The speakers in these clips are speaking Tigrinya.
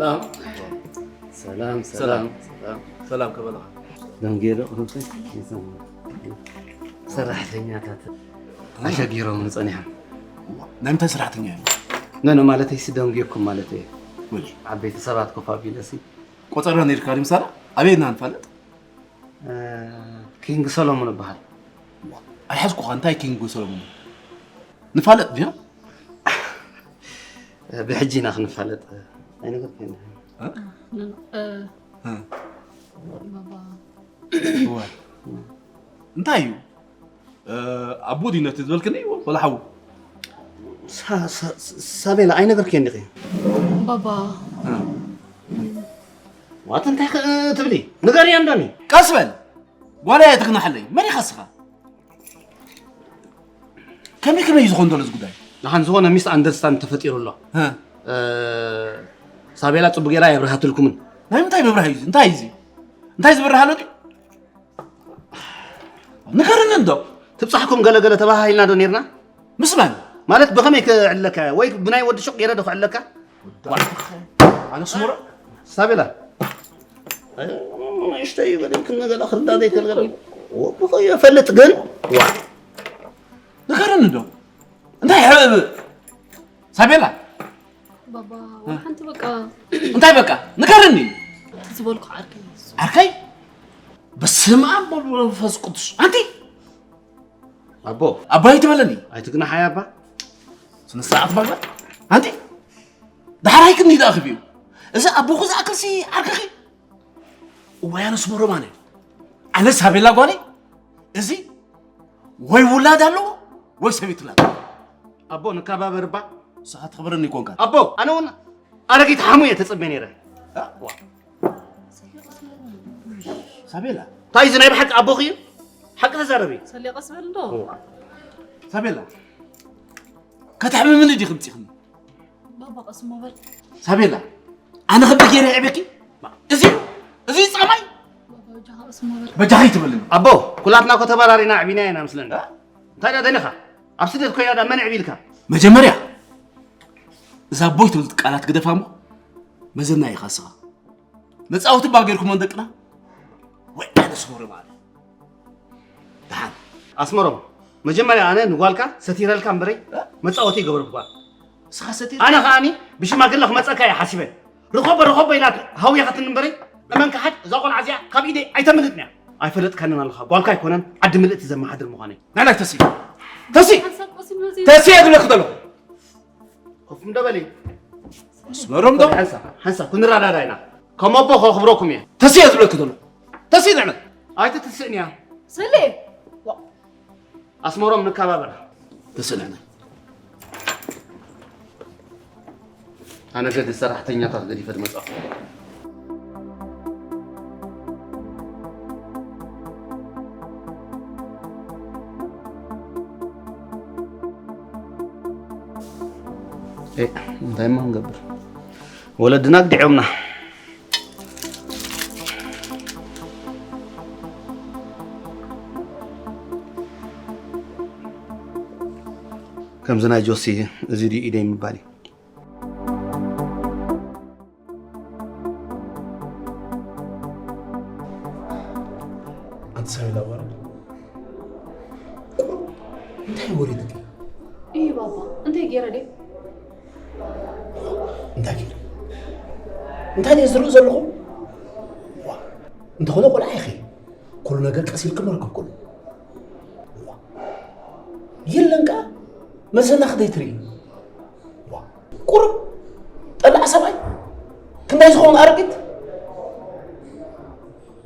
ሰላም፣ ሰላም፣ ሰላም። ሰላም ከበላኻ። ደንጌ ዶ? ሰራሕተኛታት ኣሸጊሮም ጸኒሖም። ናይ ምንታይ ሰራሕተኛ እዮም? ነ፣ ነ፣ ማለተይ ሲ ደንጌኩም ማለት እየ። ወሊ። ዓበይቲ ሰባት ኮፍ ኣቢለ ሲ። ቆጸራ ነይርካ ድምሳና? ኣበይ ኢና ንፋለጥ? እ፣ ኪንግ ሰሎሞን እበሃል። ኣይሓዝኩኻ፣ እንታይ ኪንግ ሰሎሞን? ንፋለጥ ድያ? ብሕጂ ኢና ክንፋለጥ። ኣይነገርኩ። እ? እ፣ እ። ባባ። እወ። እንታይ እዩ? እ፣ ኣቦ ድዩ ነቲ ዝበልክኒ? ወላ ሓዉ? ሳ-፣ ሳ-፣ ሳቤላ፣ ኣይነገርክዮን ዲኺ? ባባ። እ። ዋት እንታይ ከ-፣ ትብሊ? ንገርያ እንዶኒ። ቀስ በል። ጓለይ ኣይትግናሓለይ። መን ኢኻ እስኻ? ከመይ ከመይ እዩ ዝኾን ዘሎ እዚ ጉዳይ? ደሓን ዝኾነ ሚስ ኣንደርስታንድ ተፈጢሩ ኣሎ። እ። እ፣ ሳቤላ ጽቡቅ ጌራ የብርሃትልኩምን። ናይ ምንታይ ምብራህ እዩ እዚ? እንታይ እዩ እዚ? እንታይ ዝበርሃ ኣሎ ድዩ? ንገርኒ እንዶ። ትብጻሕኩም ገለ ገለ ተባሃሂልና ዶ ኔርና? ምስ መን? ማለት ብኸመይ ክዕለካ? ወይ ብናይ ወዲ ሹቕ ጌረ ዶ ክዕለካ? ኣነ ስሙረ? ሳቤላ። ንእሽተይ በለ ክንገላ ክርዳደይ ተልገለ። ወብኾ የፈልጥ ግን። ዋ። ንገርኒ እንዶ። እንታይ ሕብእ? ሳቤላ። ባባ፣ ወላ ሓንቲ በቃ። እንታይ በቃ? ንገርኒ። ዝበልኩ ዓርከይ እዩ። ዓርከይ? በስመ ኣብ ወወልድ ወመንፈስ ቅዱስ። ኣንቲ? ኣቦ። ኣቦ ኣይትበለኒ። ኣይትግናሓይ ኣባ። ስነ ስርዓት ባባ። ኣንቲ? ደሓር ኣይክኒ ደኣ ክብዩ። እዚ ኣቦኹ ዝኣክል ሲ ዓርከኺ? እዋይ ኣነስ ሞሮማነ። ኣነ ሳቤላ ጓለይ? እዚ ወይ ውላድ ኣለዎ ወይ ሰበይቲ ላታ። ኣቦ ንከባበር እባ። ንስኻ ትኽብረኒ ይኮንካ። ኣቦ ኣነ እውን ኣረጊት ሓሙ እየ ተጸበ ነይረ። እ? ዋ። ሳቤላ። እንታይ እዚ ናይ ብሓቂ ኣቦኺ እዩ? ሓቂ ተዛረቢ። ሰሌ ቀስ በል እንዶ። ዋ። ሳቤላ። ከተሕምምኒ ዲኺ ምጺኽኒ? ባባ ቀስ እሞ በል። ሳቤላ። ኣነ ከብዲ ገይረ የዕቤኪ? እዚ፣ እዚ ጻማይ? ባባ በጃኻ ቀስ እሞ በል። በጃኺ ትበልኒ። ኣቦ፣ ኩላትና እኮ ተበራሪና ኣዕቢና ኢና ምስለኒ። እ? እንታይ ደኣ ደሊኻ? ኣብ ስደት ኮይና ደኣ መን ኣዕቢልካ? መጀመርያ፣ እዛ ኣቦይ ትብል ቃላት ግደፋ እሞ፣ መዘና ኢኻ እስኻ። መጻወቲ እባ ጌርኩሞን ደቅና? ወይ ኣነ ስሙረ ማለት። ደሓን። ኣስመሮም፣ መጀመርያ ኣነ ንጓልካ ሰቲረልካ እምበረይ፣ እ? መጻወቲ ይገበርኩዋ። ንስኻ ሰቲር-? ኣነ ከኣኒ ብሽማግለ ክመጸካ እየ ሓሲበ። ርኸቦ፣ ርኸቦ ኢላ ሃውያኻትኒ እምበረይ፣ እመን ክሓድ፣ እዛ ቆልዓ እዚኣ ካብ ኢደይ ኣይተምልጥን እያ። ኣይፈለጥካንን ኣለኻ። ጓልካ ኣይኮነን፣ ዓዲ ምልእቲ ዘመሓድር ምዃነይ። ናይ፣ ናይ ተሲ። ተሲ! ሓንሳብ ቀስ ኢልና ዘይ- ተሲ እየ ዝብለኪ ዘለኹ። ኮፍ እንዶ በሊ። ኣስመሮም ዶ? ሓንሳብ፣ ሓንሳብ ክንረዳዳ ኢና። ከም ኣቦ ከኽብረኩም እየ። ተሲ እየ ዝብለኪ ዘለኹ። ተሲ ንዕመት። ኣይትትስእን እያ። ሰሌ! ኣስመሮም ንከባበር። ተሲ ንዕመት። ኣነ ገዲ ሰራሕተኛታት ገዲፈ ዝመጻኹ። ኤ፣ እንታይ እሞ ክንገብር? ወለድና ኣግዲዖምና። ከምዚ ናይ ጆሲ፣ እዚ ድዩ ኢደይ ምባል እዩ። ኣንቲ ሳቤላ ጓል፣ እንታይ ወሪድኪ? እዩ ባባ፣ እንታይ ገይረ ድየ? እንታይ ገይረ? እንታይ ድየ ዝርኢ ዘለኹ? ዋ፣ እንተኾነ ቆልዓ ኢኺ። ኩሉ ነገር ቀስ ኢልኪ መርክብ ኩሉ። ዋ፣ የለን ከኣ መዘና ክደይ ትርኢ። ዋ፣ ቁሩብ ጠላዕ ሰብኣይ። ክንደይ ዝኸውን ኣረጊት?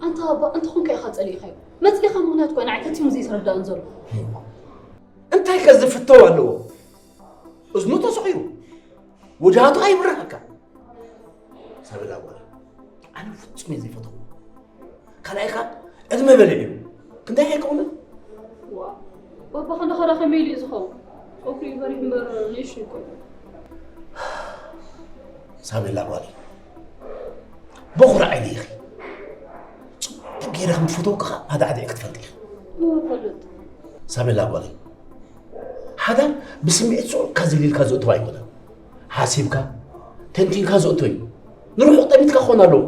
ኣንታ ኣባ፣ እንተኾንካ ኢኻ ጸሊእኻዮ። መጽሊኻ ምኽንያት እኮ ንዓይ ፈጺሙ ዘይተረድኣን ዘሎ። እንታይ ከ ዝፍተው ኣለዎ? እዝኑ ተሰኺሩ፣ ወጃሃቱ ኣይብርሃካ። ሳቤላ ጓል፣ ኣነ ፍጹም እየ ዘይፈትዎ። ካልኣይካ ዕድመ በሊዑ እዩ። ክንደይ ኣይከውንን? ዋ፣ ባባ ክንደኸዳ ከመይ ኢሉ እዩ ዝኸውን? ጸጉሪ እዩ በሪህ እምበር ንእሽቶ እኮ እዩ። ሳቤላ ጓል፣ በኹሪ ዓይኒ ኢኺ። ጽቡቕ ገይረ ከም ዝፈተውኪ ኸኣ ኣዳዕዲዕኪ ትፈልጢ ኢኺ። እወ፣ እፈልጥ። ሳቤላ ጓል፣ ሓዳር ብስምዒት ስቕ ኢልካ ዘሊልካ ዘእትዎ ኣይኮነን። ሓሲብካ፣ ተንቲንካ ዘእትዎ እዩ። ንርሑቕ ጠሚትካ ክኾን ኣለዎ።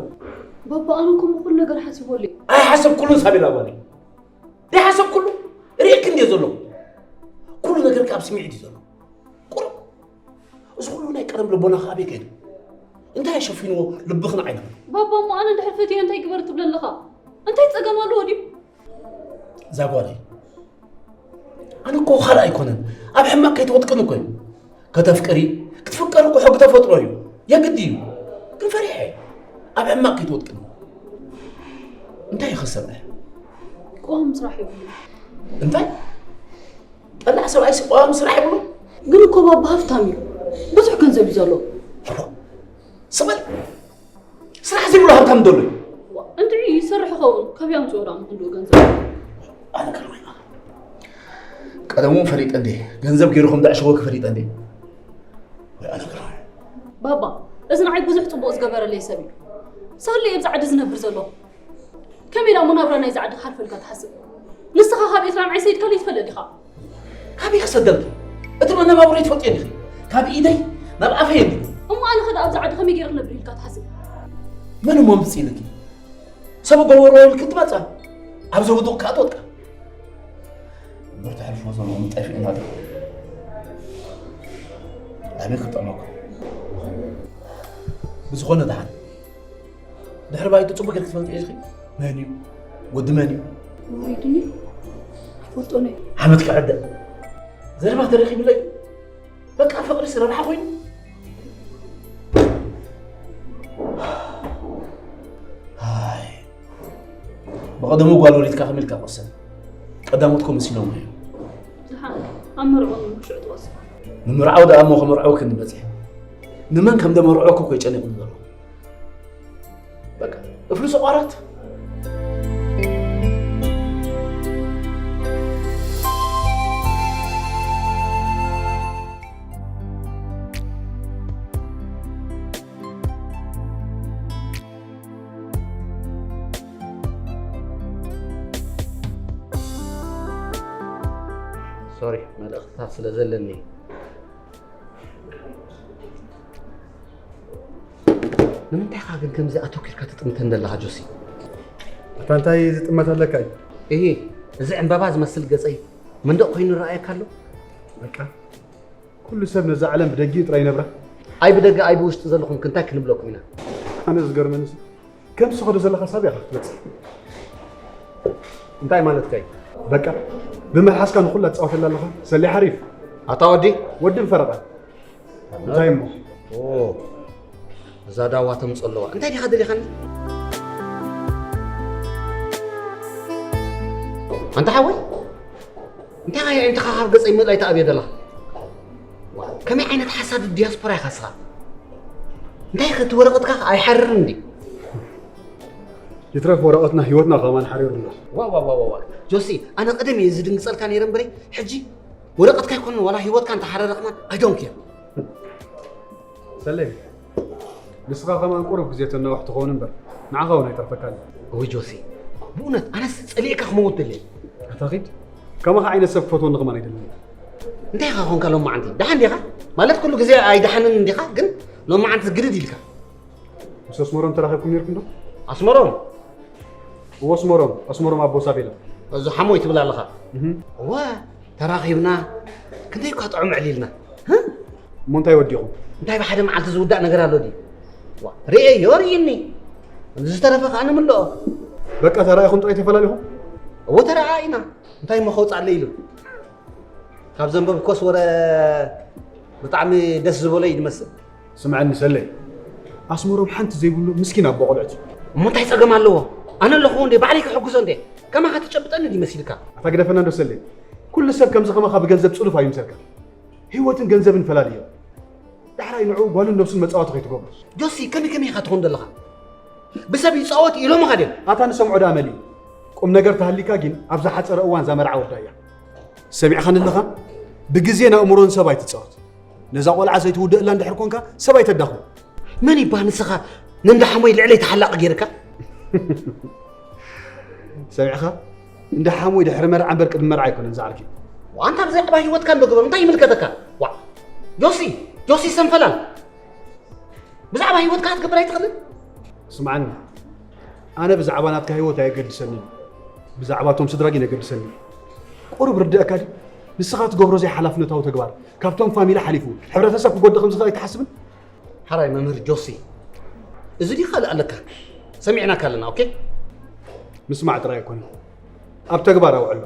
ባባ፣ ኣነ ከምኡ ኩሉ ነገር ሓሲበሉ እየ። ኣይሓሰብኩሉን ሳቤላ ጓለይ። ዘይሓሰብኩሉ ርእየኪ እንድየ ዘለኹ። ኩሉ ነገር ካብ ስምዒት እዩ ዘሎ። ቁሩብ እዚ ኩሉ ናይ ቀደም ልቦናኺ ኣበይ ከይዱ? እንታይ ሸፊንዎ ልብኽን ዓይንኽን? ባባ፣ እሞ ኣነ እንድሕር ፈትየ እንታይ ግበር ትብለ ኣለኻ? እንታይ ጸገም ኣለዎ ድዩ? እዛ ጓለይ፣ ኣነ እኮ ካልእ ኣይኮነን፣ ኣብ ሕማቕ ከይትወድቅን እኮ እዩ። ከተፍቅሪ፣ ክትፍቀሪ እኮ ሕጊ ተፈጥሮ እዩ፣ የግዲ እዩ። ግን ፈሪሐ እየ፣ ኣብ ሕማቕ ከይትወድቅን። እንታይ ይኸሰብ? ቅዋም ስራሕ ይብሉ። እንታይ? ጠላዕ ሰብኣይሲ ቅዋም ስራሕ ይብሉ? ግን እኮ ባባ ሃፍታም እዩ፣ ብዙሕ ገንዘብ እዩ ዘለዎ። ስቕ በል። ስራሕ ዘይብሉ ሃብታም ደሎ እዩ። ዋ፣ እንድዒ ይሰርሕ ይኸውን፣ ካበይ ኣምፅኦ ደኣ ንክንድኡ ገንዘብ? ኣነ ከርማይና። ቀደም እውን ፈሊጠ እንዴ፣ ገንዘብ ገይሩ ከም ዘዕሸወኪ ፈሊጠ እንዴ። ወይ ኣነ ከርማይ። ባባ፣ እዚ ንዓይ ብዙሕ ፅቡቕ ዝገበረለይ ሰብ እዩ። ሳለ ኣብዚ ዓዲ ዝነብር ዘሎ። ከመይ ደኣ እሞ ናብራ ናይዚ ዓዲ ክሓልፈልካ ትሓስብ? ንስኻ ካብ ኤርትራ ንዓይ ሰይድካለይ ትፈልጥ ዲኻ? ካበይ ክሰደልኪ? እቲ መነባብሮይ ትፈልጥዮ ዲኺ? ካብ ኢደይ ናብ ኣፈይ እንዲ። እሞ ኣነ ኸ ደኣ ኣብዚ ዓዲ ከመይ ገይረ ክነብር ኢልካ ትሓስብ? መን እሞ ኣምፅእ ኢልኪ? ሰብ ጎበሮ ኢልኪ ትመፃ? ኣብ ዘውድቕ ከኣ ትወድቃ። እምበር ተሕልፎ ዘለዎም ጠፊእና ዶ? ኣበይ ክጠመኩም? ብዝኾነ ደሓን ድሕሪ ባይቱ ጽቡቕ ጌርኪ ትፈልጢ ኢኺ? መን እዩ? ወዲ መን እዩ? ወሪዱኒ? ኣይፈልጦን እየ። ዓመት ክዕደ። ዘረባ ተረኺቡለይ። በቃ ፍቕሪስ ረብሓ ኮይኑ። ኣይ። ብቐደሙ ጓል ወሊድካ ከመይ ኢልካ ቆሰል? ቀዳሞት እኮ መሲሎም እዮም። ደሓን ኣብ መርዕኦም እዮም ሽዑ ትወስድ። ንምርዓው ደኣ እሞ ከመርዕወክኒ በጺሐ። ንመን ከም ደመርዕወኩ እኮ ይጨንቕኒ ዘሎ። በቃ እፍልሶ ቋራት። ሶሪ፣ መልእኽትታት ስለ ዘለኒ። ንምንታይ ኢኻ ግን ከምዚ ኣተኲርካ ትጥምተኒ ዘለኻ ጆሲ? ኣታ እንታይ ዝጥመት ኣለካ እዩ? እሂ፣ እዚ ዕምባባ ዝመስል ገጸይ መንደቕ ኮይኑ ይረኣየካ ኣሎ? በቃ፣ ኩሉ ሰብ ነዛ ዓለም ብደጊኡ ጥራይ ይነብራ። ኣይ ብደገ ኣይ ብውሽጢ ዘለኹም ከ እንታይ ክንብለኩም ኢና? ኣነ ዝገርመኒ ሲ፣ ከምዚ ትኸዶ ዘለኻ ሳብ ኢኻ ክትበጽሕ? እንታይ ማለትካ እዩ? በቃ፣ ብመልሓስካ ንኹላ ትጻወተላ ኣለኻ። ሰሌ ሓሪፍ። ኣታ ወዲ? ወድን ፈረቓ። እንታይ እሞ? ኦ፣ እዛ ዳዋ ተምጾ ኣለዋ። እንታይ ዲኻ ደሊኻኒ? ኣንታ ሓወይ፣ እንታይ ኣየዒንትኻ ካብ ገጸይ ምእላይ ትኣብዮ ደላ? ከመይ ዓይነት ሓሳድ ዲያስፖራ ኢኻ እስኻ? እንታይ ከ እቲ ወረቐትካ ኣይሓርርን እንዴ? ይትረፍ ወረቐትና ህይወትና ከማን ሓሪሩ ኣሎ። ዋ፣ ዋ፣ ዋ፣ ዋ፣ ዋ። ጆሲ፣ ኣነ ቀደም እየ ዝድንግጸልካ ነይረ እምበረይ፣ ሕጂ ወረቐትካ ኣይኮነን ዋላ ህይወትካ እንተሓረረ ከማን I don't care። ሰሌ፣ ንስኻ ከማን ቁሩብ ግዜ ተናውሕ ትኸውን እምበር፣ ንዓኻ እውን ኣይተርፈካን። እውይ ጆሲ፣ ብእውነት ኣነስ ጸሊኤካ ክመውት ደልየ። ኣታ ኺድ፣ ከማኻ ዓይነት ሰብ ክፈትወኒ ከማን ኣይደልን። እንታይ ኢኻ ኾንካ ሎማዓንቲ? ደሓን ዲኻ? ማለት ኩሉ ግዜ ኣይደሓንን እንዲኻ፣ ግን ሎማዓንቲ ግድድ ኢልካ። ምስ ኣስመሮም ተራኺብኩም ነይርኩም ዶ? ኣስመሮም? እዎ ኣስመሮም፣ ኣስመሮም ኣቦ ሳቤላ። እዚ ሓሞይ ትብል ኣለኻ? እህ። እወ፣ ተራኺብና፣ ክንደይ እኳ ጥዑም ዕሊልና። ህ? እሞ እንታይ ወዲኹም? እንታይ ብሓደ መዓልቲ ዝውዳእ ነገር ኣሎ ድዩ? ዋ፣ ርእየዮ ርእይኒ። ዝተረፈ ከኣ ንምልኦ። በቃ ተራኢኹም ጥራይ ተፈላሊኹም? እወ፣ ተረኣኢና። እንታይ እሞ ከውፅኣለይ ኢሉ? ካብ ዘንበብኮስ ወረ ብጣዕሚ ደስ ዝበሎ እዩ ዝመስል። ስምዐኒ ሰለይ፣ ኣስመሮም ሓንቲ ዘይብሉ ምስኪን ኣቦ ቆልዑት እዩ። እሞ እንታይ ጸገም ኣለዎ? ኣነ ኣለኹ እንዴ፣ ባዕለይ ክሕግዞ እንዴ። ከማኻ ትጨብጠኒ ድዩ መሲልካ? ኣታ ግደፈና እንዶ ሰለይ፣ ኩሉ ሰብ ከምዚ ከማኻ ብገንዘብ ጽሉፍ ኣይምሰልካ። ህይወትን ገንዘብን ፈላልዮ። ዳሕራይ ንዕኡ ጓሉን ነብሱን መጻወቲ ከይትገብሮ። ጆሲ፣ ከመይ ከመይ ኢኻ ትኾን ዘለኻ? ብሰብ ይጻወት ኢሎምኻ ድዮም? ኣታ ንሰምዖ ደኣ መን እዩ? ቁም ነገር ተሃሊካ ግን ኣብ ዝሓጸረ እዋን እዛ መርዓ ወዳ እያ። ሰሚዕኻኒ ኣለኻ? ብግዜን ኣእምሮን ሰብ ኣይትጻወት። ነዛ ቆልዓ ዘይትውድእላ እንድሕር ኮንካ ሰብ ኣይተዳኽሞ። መን ይባ ንስኻ ንእንዳ ሓሞይ ልዕለይ ተሓላቒ ጌርካ? ሰሚዕኻ? እንዳ ሓሞይ ድሕሪ መርዓ እምበር ቅድሚ መርዓ ኣይኮነን ዝዓርኪ። ዋንታ ብዛዕባ ህይወትካ እንዶ ግበር፣ እንታይ ይምልከተካ? ዋ፣ ጆሲ፣ ጆሲ ሰንፈላል። ብዛዕባ ህይወትካ ክትገብር ኣይትኽእልን? ስምዓኒ፣ ኣነ ብዛዕባ ናትካ ህይወት ኣየገድሰንን፣ ብዛዕባ እቶም ስድራ ግን የገድሰኒ። ቁሩብ ርድእካ ድዩ? ንስኻ ትገብሮ ዘይሓላፍነታዊ ተግባር ካብቶም ፋሚሊ ሓሊፉ ሕብረተሰብ ክጎድእ ከም ዝኽእል ኣይትሓስብን? ሓራይ መምህር ጆሲ፣ እዚ ድዩ ካልእ ኣለካ? ሰሚዕናካ ኣለና። ኦኬ፣ ምስማዕ ጥራይ ኣይኮነን፣ ኣብ ተግባር ኣውዕሎ።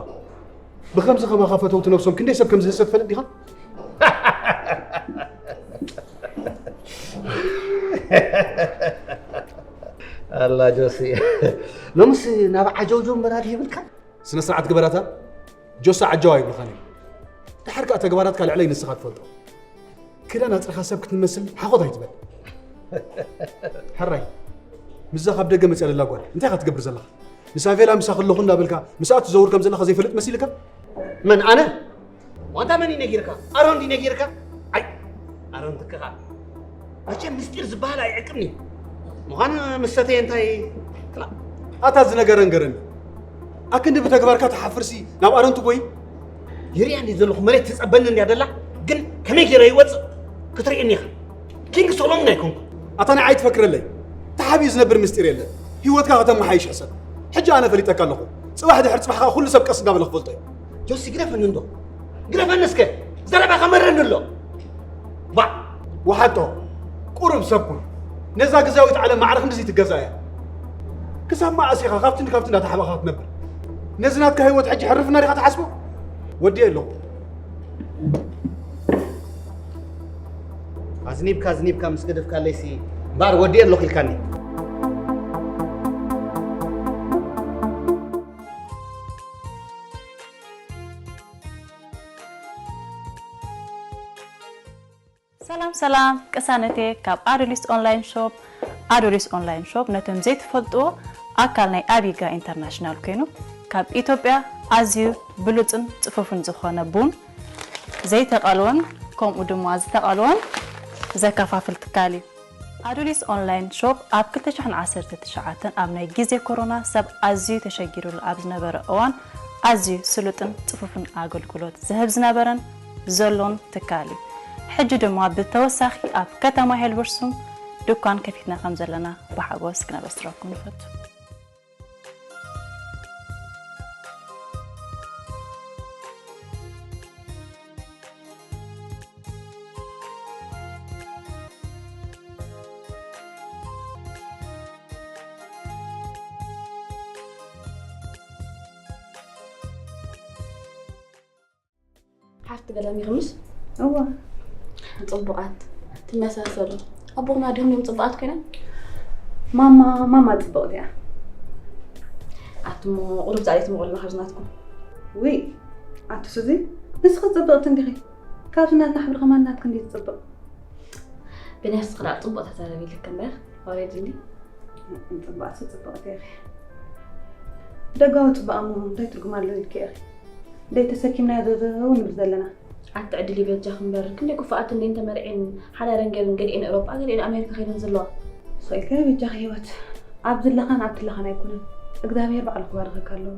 ብኸምዚ ከማኻ ፈተውቲ ነብሶም ክንደይ ሰብ ከም ዝህሰ ትፈልጥ ዲኻ? ኣላ ጆሲ፣ ሎምስ ናብ ዓጀውጀው እምበር ኣድሂ ይብልካ። ስነ ስርዓት ግበራታ። ጆሳ ዓጀዋ ይብልኻን እዩ። ድሓር ከኣ ተግባራትካ ልዕለይ ንስኻ ትፈልጦ። ክዳን ኣጽርኻ ሰብ ክትመስል ሓኾት ኣይትበል። ሕራይ፣ ምስዛ ካብ ደገ መጽያ ዘላ ጓል እንታይ ኢኻ ትገብር ዘለኻ? ንሳቬላ ምሳኺ ኣለኹ እንዳበልካ ምስኣ ትዘውር ከም ዘለኻ ዘይፈልጥ መሲልካ? መን፣ ኣነ? ዋንታ መን እዩ ነጊርካ? ኣሮን ድዩ ነጊርካ? ኣይ፣ ኣሮን ትክኻ። መቸም ምስጢር ዝበሃል ኣይዕቅብን እዩ። ምዃን ምስ ሰተየ እንታይ ክላ-? ኣታ ዝነገረን ገረኒ። ኣክንዲ ብተግባርካ ትሓፍርሲ ናብ ኣሮን ትጎይ? ይሪኣ እንዲ ዘለኹ መሬት ትጸበኒ እንድያ ደላ፣ ግን ከመይ ገይረ ይወጽእ ክትርእየኒ ኢኻ። ኪንግ ሶሎሞን ኣይኮንኩ። ኣታ ንዓይ ትፈክረለይ። ተሓቢኡ ዝነብር ምስጢር የለን። ህይወትካ ከተመሓይሽ ሕሰብ። ሕጂ ኣነ ፈሊጠካ ኣለኹ። ጽባሕ ድሕሪ ጽባሕ ከኣ ኩሉ ሰብ ቀስ እንዳበለ ክፈልጦ እዩ። ጆሲ ግደፈኒ እንዶ። ግደፈኒ እስከ። ዘረባ ከመረኒ ኣሎ። ባ። ወሓጦ፣ ቁሩብ ሰብ ኩን። ነዛ ግዝያዊት ዓለም ማዕረ ክንድዚ ትገዛ እያ። ክሳብ መዓስ ኢኻ ካብቲ ንካብቲ እንዳተሓባኻ ክትነብር? ነዚ ናትካ ህይወት ሕጂ ሕርፍና ዲኻ ትሓስቦ? ወዲኤ ኣለኹ። ኣዝኒብካ፣ ኣዝኒብካ ምስ ገደፍካለይሲ እምበኣር ወዲኤ ኣለኹ ኢልካኒ። ሰላም ሰላም ቅሳነቴ ካብ ኣዶሊስ ኦንላይን ሾፕ። ኣዶሊስ ኦንላይን ሾፕ ነቶም ዘይትፈልጥዎ ኣካል ናይ ኣቢጋ ኢንተርናሽናል ኮይኑ ካብ ኢትዮጵያ ኣዝዩ ብሉጽን ጽፉፍን ዝኾነ ቡን ዘይተቐልወን ከምኡ ድማ ዝተቐልወን ዘከፋፍል ትካል እዩ። ኣዶሊስ ኦንላይን ሾፕ ኣብ ክልተ ሽሕን ዓሰርተ ትሽዓተን ኣብ ናይ ግዜ ኮሮና ሰብ ኣዝዩ ተሸጊሩሉ ኣብ ዝነበረ እዋን ኣዝዩ ስሉጥን ጽፉፍን ኣገልግሎት ዝህብ ዝነበረን ዘሎን ትካል እዩ። ሕጂ ድማ ብተወሳኺ ኣብ ከተማ ሄልበርሱም ድኳን ከፊትና ከም ዘለና ብሓጎስ ክነበስረኩም ንፈቱ። ሓፍቲ ገዳም ይኽምሽ? እዋ። ጽቡቓት ትመሳሰሉ። ኣቦኹም ኣዲኹም ድዮም ጽቡቓት ኮይኖም? ማማ፣ ማማ ጽብቕቲ እያ። ኣቱሞ ቁሩብ ጻሬት ምቑልና ካብዚ ናትኩም። ውይ፣ ኣቲ ሱዚ፣ ንስኺ ጽብቕቲ እንዲኺ። ካብዚ ናትና ሕብሪ ከማን ናትኪ እንድዩ ዝጽብቕ። ብናይ ንስኺ ደኣ ጽቡቕ ተዛረቢ ኢልኪ እምበር፣ ወሬ ድሊ። ጽቡቓት ጽቡቕቲ ኢኺ። ደጋዊ ጽባቐ እሞ እንታይ ትርጉም ኣለዎ ኢልኪ ኢኺ? ደይ ተሰኪምናዮ ዘዘው ንብል ዘለና። ኣቲ ዕድል ይበጃኺ እምበር፣ ክንደይ ክፉኣት እንዴን ተመርዕየን ሓዳረን ገይረን ገሊኤን ኤውሮጳ፣ ገሊኤን ኣሜሪካ ከይደን ዘለዋ። ስቕ ኢልካ ይበጃኺ ህይወት። ኣብ ዝለኻን ኣብ ትለኻን ኣይኮነን። እግዚኣብሔር ባዕሉ ክባርኸካ ኣለዎ።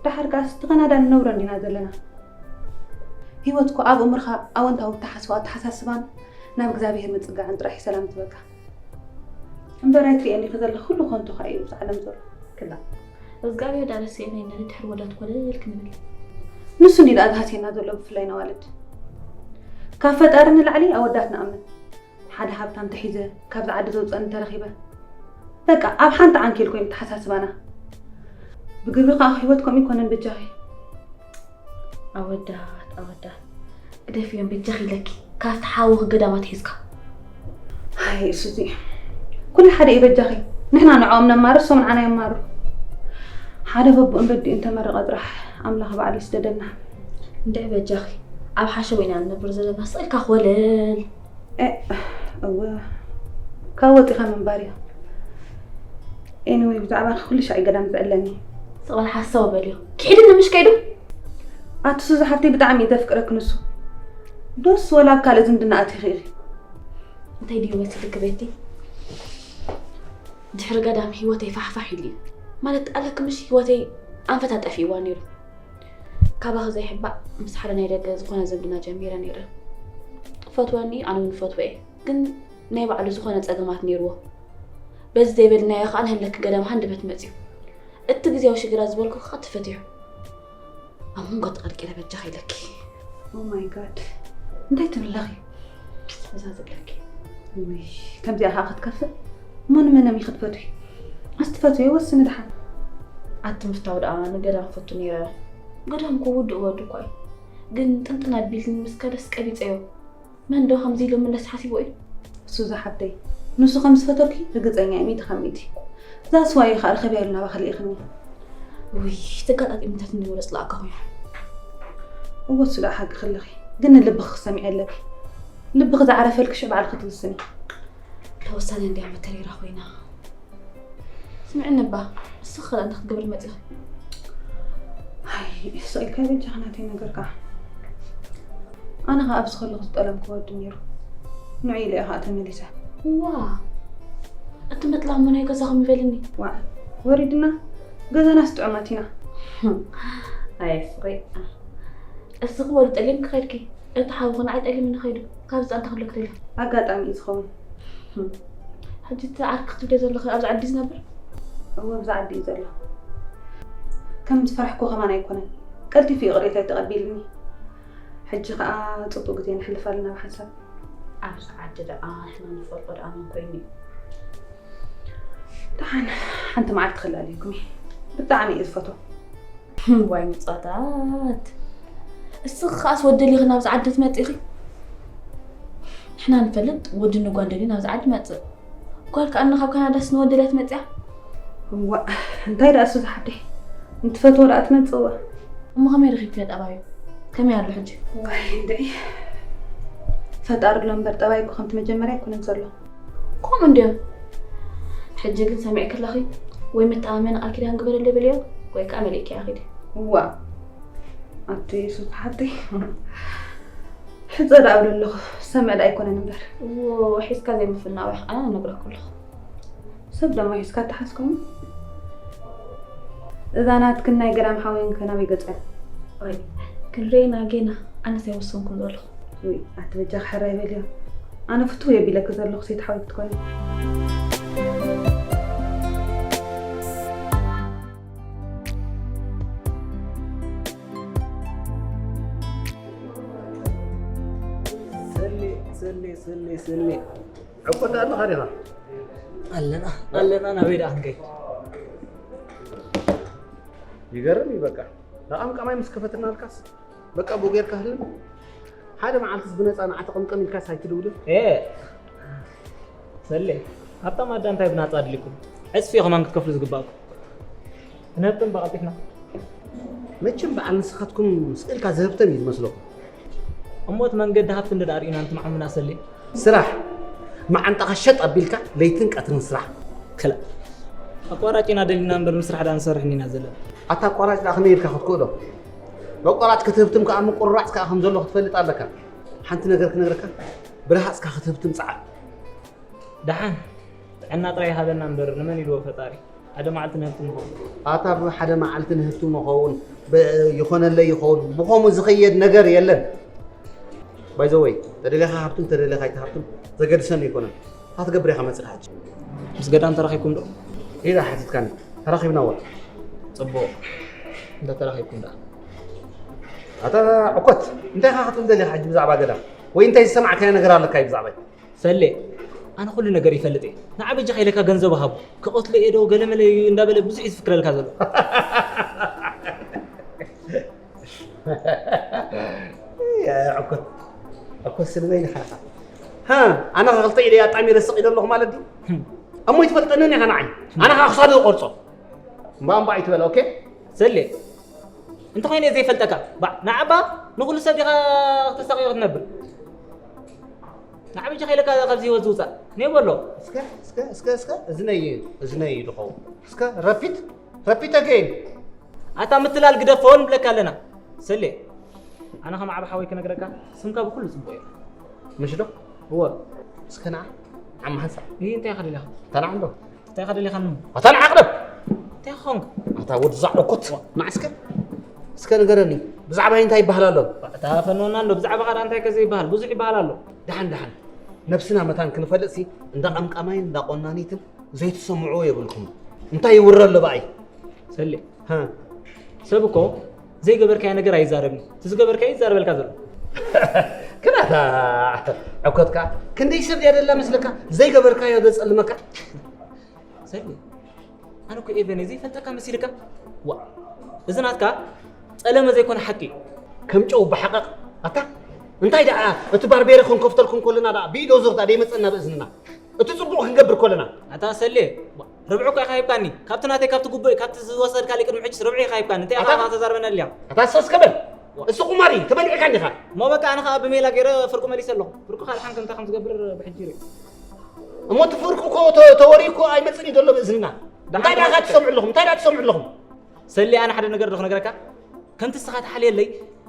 ደሓር ከኣስ እቲ ካናዳ ንነብሮ እንዲና ዘለና። ህይወት እኮ ኣብ እምርኻ ኣወንታዊ እተሓስቦ ኣተሓሳስባን ናብ እግዚኣብሔር ምጽጋዕን ጥራሕ እዩ ሰላም ትበካ። እምበር ኣይትርእየኒ ኢኺ ዘለኺ ኩሉ ከንቱ ከኣ እዩ ኣብዚ ዓለም ዘሎ። ክላ እግዚኣብሔር ዳኣ ረሲዕና ኢና ንድሕሪ ወዳት ኮለል ክንብል። ንሱ እንዲ ደኣ ዝሃስየና ዘሎ ብፍላይ ነዋልድ። ካብ ፈጣሪ ንላዕሊ ኣወዳት ንኣምን። ሓደ ሃብታም ተሒዘ ካብዚ ዓዲ ዘውፀኒ እንተረኺበ በቃ ኣብ ሓንቲ ዓንኬል ኮይኑ ተሓሳስባና። ብግብሪ ከዓ ህይወት ከምኡ ይኮነን በጃኺ። ኣወዳት ኣወዳት ግደፍዮም በጃኺ ኢለኪ ካብቲ ሓውኺ ገዳም ኣትሒዝካ። ኣይ እሱዚ ኩሉ ሓደ እዩ በጃኺ። ንሕና ንዕኦም ነማርር እሶም ንዓና የማርሩ። ሓደ በብኡ እንበዲኡ እንተመረቐ ጥራሕ ኣምላኽ ባዕሉ ይስደደና። እንድዒ በጃኺ ኣብ ሓሸቦ ኢና ንነብር ዘለና ስቕ ኢልካ ኮለል። እ፣ እወ፣ ካብ ወፂኻ ምንባር እዩ። ኤኒወይ ብዛዕባኺ ኩሉ ሻዕ ገዳም ዝዕለኒ። ስቕ በል ሓሳዊ በልዮ። ክሒድኒ ምሽ ከይዱ? ኣቲ ሱዚ ሓፍተይ ብጣዕሚ እዩ ዘፍቅረኪ ንሱ። ዶስ ወላ ኣብ ካልእ ዝምድና ኣቲኺ ኢኺ? እንታይ ድዩ መሲልኪ ቤቲ? ድሕሪ ገዳም ህይወተይ ፋሕፋሕ ኢሉ እዩ። ማለት ኣለኪ ምሽ ህይወተይ ኣንፈታ ጠፊእዋ ነይሩ። ካባኺ ዘይሕባእ ምስ ሓደ ናይ ደገ ዝኾነ ዝምድና ጀሚረ ነይረ። ፈትወኒ ኣነ እውን ፈትወ እየ። ግን ናይ ባዕሉ ዝኾነ ጸገማት ነይርዎ። በዚ ዘይበልናዮ ከኣ ንህለኪ ገዳም ሃንደበት መጺኡ። እቲ ግዜያዊ ሽግራት ዝበልኩ ከኣ ተፈቲሑ። ኣብ መንጎ ተቐልቂለ በጃኺ ኢለኪ። Oh my God፣ እንታይ ትብለኺ? እዛ ዝብለኪ። ውይ፣ ከምዚኣ ከኣ ክትከፍእ? እሞ ንመን እሚ ክትፈትዊ? ኣስትፈትዊ ወስኒ ድሓን። ኣቲ ምፍታው ደኣ ንገዳም ፈቱ ነይረ። ገዳም እኮ ውዱእ ወዱ እኳ እዩ። ግን ጥንጥን ኣቢልኒ ምስ ከደስ ቀቢጸዮ። መን ዶ ከምዚ ኢሉ ምለስ ሓሲቦ እዩ? እሱ ዝሓብተይ፣ ንሱ ከም ዝፈተኪ ርግጸኛ እየ፣ ሚእቲ ካብ ሚእቲ። እዛ ስዋ እዩ ከኣ ርኸብያ ኢሉ ናባኺ ልኢኽኒ። ውይ፣ ተጋጣጢምታት እንዲ ወረ ጽላእካ ኮይኑ። እወ፣ እሱ ደኣ ሓቂ ክለኺ፣ ግን ንልብኺ ክሰምዒ ኣለኪ። ልብኺ ዝዓረፈልኪ ሽዕ ባዕልኺ ትውስኒ። ለወሳነ እንዲያ መተሪራ ኮይና። ስምዕኒ እባ፣ እስኺ ኸ እንታይ ክትገብሪ መጺኺ? ኣይ፣ ስቕ ኢልካ በጃኺ ናተይ ነገር ከኣ። ኣነ ኸኣ ኣብዚ ከለኹ ዝጠለምኩ ወዲ ነይሩ። ንዑ ኢለ እየ ኸኣ ተመሊሰ። ዋ፣ እቲ ምጥላም ናይ ገዛኹም ይበልኒ። ዋ፣ ወሪድና ገዛናስ ጥዑማት ኢና። ኣይ፣ ስቕ። እስኺ ወዲ ጠሊምኪ ኸድኪ። እቲ ሓውኺ ንዓይ ጠሊምኒ ኸይዱ፣ ካብዚ ጸንታ ክብለኪ ደልየ። ኣጋጣሚ እዩ ዝኸውን። ሕጂ እቲ ዓርኪ ክትብልዮ ዘለኺ ኣብዚ ዓዲ እዩ ዝነብር? እወ፣ ኣብዚ ዓዲ እዩ ዘሎ። ከም ዝፈራሕኩ ከማን ኣይኮነን። ቀልጢፉ ይቕሬታ ተቐቢልኒ። ሕጂ ኸኣ ጽቡቕ ግዜ ነሕልፍ ኣለና ብሓንሳብ። ኣብዚ ዓዲ ደኣ ንሕና ንፈልጦ ደኣ መን ኮይኑ እዩ? ደሓን ሓንቲ መዓልቲ ክላለየኩም እየ። ብጣዕሚ እየ ዝፈትዎ። ዋይ ምጻታት። እስኺ ከኣስ ወዲ ደሊኺ ናብዚ ዓዲ ትመጺኺ? ንሕና ንፈልጥ ወዲ ንጓል ደልዩ ናብዚ ዓዲ መጽእ። ጓል ከኣ ካብ ካናዳስ ንወዲ ደልያ ትመጽያ? እዋ፣ እንታይ ደኣ እሱ ዝሓደይ? እንትፈትዎ ደኣ ትመጽእዋ። እሞ ከመይ ረኺብክዮ ጠባዩ? ከመይ ኣሎ ሕጂ? ዋይ እንድዒ። ፈጣሪ ኣሎ እምበር ጠባይ እኮ ከምቲ መጀመርያ ኣይኮነን ዘሎ። ከምኡ እንድዮም። ሕጂ ግን ሰሚዕኪ ኣለኺ፣ ወይ መተኣማመኒ ቃል ኪዳን ግበረለይ በልዮ፣ ወይ ከኣ መሊእክያ ኺዲ። እዋ፣ ኣቲ የሱስ ሓተይ። ሕጸ ደኣ እብል ኣለኹ፣ ሰምዕ ደኣ ኣይኮነን እምበር። እዎ፣ ሒዝካ ዘይምፍናው ኣነ እነግረኪ ኣለኹ። ሰብ ደሞ ሒዝካ ተሓዝኩም? እዛ ናትክን ናይ ገዳም ሓወይን ከ ናበይ ገጸ? ወይ፣ ክንሬና ጌና፣ ኣነስ ኣይወሰንኩን ዘለኹ። ውይ፣ ኣቲ በጃኺ ሕራይ በልዮ። ኣነ ፍትው የቢለኪ ዘለኹ ሴት ሓወይ ክትኮኒ። ሰሌ፣ ሰሌ፣ ሰሌ፣ ሰሌ። ዕቆ እንዳ ኣለኻ ዲኻ? ኣለና፣ ኣለና፣ ናበይ ደኣ ክንከይድ? ይገርም እዩ በቃ። ንቐምቀማይ ምስ ከፈትናልካስ በቃ ብኡ ጌርካ ህልም። ሓደ መዓልትስ ብነጻ ንዓ ተቐምቀም ኢልካስ ኣይትድውልን? ኤ፣ ሰሌ፣ ሃብታም ኣዳ እንታይ ብናጻ ኣድልይኩም? ዕጽፊ ኢኹም ኣን ክትከፍሉ ዝግባእኩም። ክንህብትም በቐልጢፍና። መቸም በዓል ንስኻትኩም ስቕ ኢልካ ዝህብተም እዩ ዝመስለኩም። እሞ እቲ መንገዲ ሃብቲ እንደ ኣርእዩና ንትማዕሙና ሰሌ። ስራሕ፣ መዓንጣኻ ሸጥ ኣቢልካ ለይትን ቀትርን ስራሕ። ክላ። ኣቋራጭ ኢና ደሊና እምበር ምስራሕ ደኣ ንሰርሕ እንዲና ዘለና። ኣታ ኣቋራጭ ደኣ ከመይ ኢልካ ክትክእሎ? መቋራጭ ክትህብትም ከኣ ምቁርራጽ ከኣ ከም ዘሎ ክትፈልጥ ኣለካ። ሓንቲ ነገር ክነግረካ፣ ብረሃጽካ ክትህብትም ጸዓር። ደሓን ጥዕና ጥራይ ይሃበና እምበር ንመን ኢልዎ ፈጣሪ። ሓደ መዓልቲ ንህብቲ ንኸውን። ኣታ ብሓደ መዓልቲ ንህብቲ ንኸውን፣ ብ-፣ ይኾነለይ ይኸውን፣ ብኸምኡ ዝኸየድ ነገር የለን። By the way፣ ተደሊኻ ሃብትም ተደሊኻ ኣይትሃብትም ዘገድሰኒ ኣይኮነን። እንታይ ትገብር ኢኻ መጺኻ ሕጂ? ምስ ገዳም ተራኺብኩም ዶ? ኢላ ሓቲትካኒ። ተራኺብና ወ። ጽቡቕ። እንተ ተራኺብኩም ደኣ። ኣታ ዕኮት፣ እንታይ ኢኻ ክትብል ደሊኻ ሕጂ ብዛዕባ ገዳም? ወይ እንታይ ዝሰማዕካዮ ነገር ኣለካ እዩ ብዛዕባይ? ሰሌ፣ ኣነ ኩሉ ነገር ይፈልጥ እየ። ንዓ በጃኻ ኢለካ ገንዘብ ሃቦ። ክቐትሎ እየ ዶ ገለመለ እዩ እንዳበለ ብዙሕ እዩ ዝፍክረልካ ዘሎ። ያ ዕኮት፣ ዕኮት ስልበይ ንኻ ኢኻ። ሃ፣ ኣነ ኸ ክልተ ኢደይ ኣጣሚረ ስቕ ኢለ ኣለኹ ማለት ድዩ? እሞ ይትፈልጠንን ኢኻ ንዓይ። ኣነ ኸኣ ክሳዱ ይቆርጾ። እምባ እምባ ኣይትበል፣ ኦኬ? ሰሌ፣ እንተኾይነ ዘይፈልጠካ። ባ፣ ንዓባ ንኹሉ ሰብ ዲኻ ክተሳቕዮ ክትነብር? ንዓበይ ጀኻ ኢለካ ካብዚ ህይወት ዝውፃእ? ነይ በሎ። እስከ፣ እስከ፣ እስከ፣ እስከ፣ እዝነይ፣ እዝነይ እዩ ዝኸውን። እስከ፣ ረፒት፣ ረፒት ኣገይን። ኣታ ምትላል ግደፎ ንብለካ ኣለና። ሰሌ፣ ኣነ ከም ዓቢ ሓወይ ክነግረካ፣ ስምካ ብኩሉ ጽቡቕ እዩ። ምሽ ዶ? እወ። እስከ ንዓ፣ ዓማ ሓንሳእ። ይህ እንታይ ኢኻ ደሊኻ? ተናዕ እንዶ። እንታይ ኢኻ ደሊኻኒ? ኣታ ንዓ ቅደም! እንታይ ኾንኩ? ኣታ ወዲ ዛዕበኩት፣ ንዓ እስከ። እስከ ንገረኒ፣ ብዛዕባይ እንታይ ይበሃል ኣሎ? ኣታ ፈኖና እንዶ፣ ብዛዕባኻ ደኣ እንታይ ከ ዘይበሃል? ብዙሕ ይበሃል ኣሎ። ደሓን፣ ደሓን። ነብስና መታን ክንፈልጥሲ እንዳ ቀምቃማይን እንዳ ቆናኒትን ዘይትሰምዕዎ የብልኩም። እንታይ ይውረ ኣሎ ብኣይ? ሰሌ፣ ሃ። ሰብ እኮ ዘይገበርካዮ ነገር ኣይዛረብን። እቲ ዝገበርካዮ ይዛረበልካ ዘሎ። ክናታ ዕኮትካ ክንደይ ሰብ ድያ ደላ መስለካ? ዘይገበርካዮ ዘጸልመካ? ሰሌ፣ ኣነ እኮ ኤቨን ዘይፈልጠካ መሲልካ? ዋ፣ እዚ ናትካ ጸለመ ዘይኮነ ሓቂ። ከም ጨው ብሓቐቕ። ኣታ እንታይ ደኣ እቲ ባርቤሪ ክንከፍተልኩም ከለና ደኣ ብኢዶ ዞርታ ደይመጸና ብእዝንና? እቲ ጽቡቕ ክንገብር ከለና። ኣታ ሰሌ፣ ርብዒ እኮ ኢኻ ሂብካኒ። ካብቲ ናተይ ካብቲ ጉቦይ ካብቲ ዝወሰድካለይ ቅድሚ ሕጂስ ርብዒ ኢኻ ሂብካኒ። እንታይ ኢኻ ኣታ ተዛርበና ኣልያ? ኣታ ሰስ ከበል። ዋ። እሱ ቁማር እዩ፣ ተበሊዕካኒ ኢኻ። እሞ በቃ ኣነ ኸኣ ብሜላ ገይረ ፍርቁ መሊሰ ኣለኹ። ፍርቁ ካልሓን ከምታ ከም ዝገብር ብሕጂ ርኢ። እሞ እቲ ፍርቁ እኮ ተ-፣ ተወሪ እኮ ኣይመጽን እዩ ዘሎ ብእዝንና። ደሓን እንታይ ደኣ ተመልከት። ትሰምዑ ኣለኹም? እንታይ ደኣ ትሰምዑ ኣለኹም? ሰሌ፣ ኣነ ሓደ ነገር ዶ ክነግረካ? ከምቲ ንስኻ ትሓልየለይ፣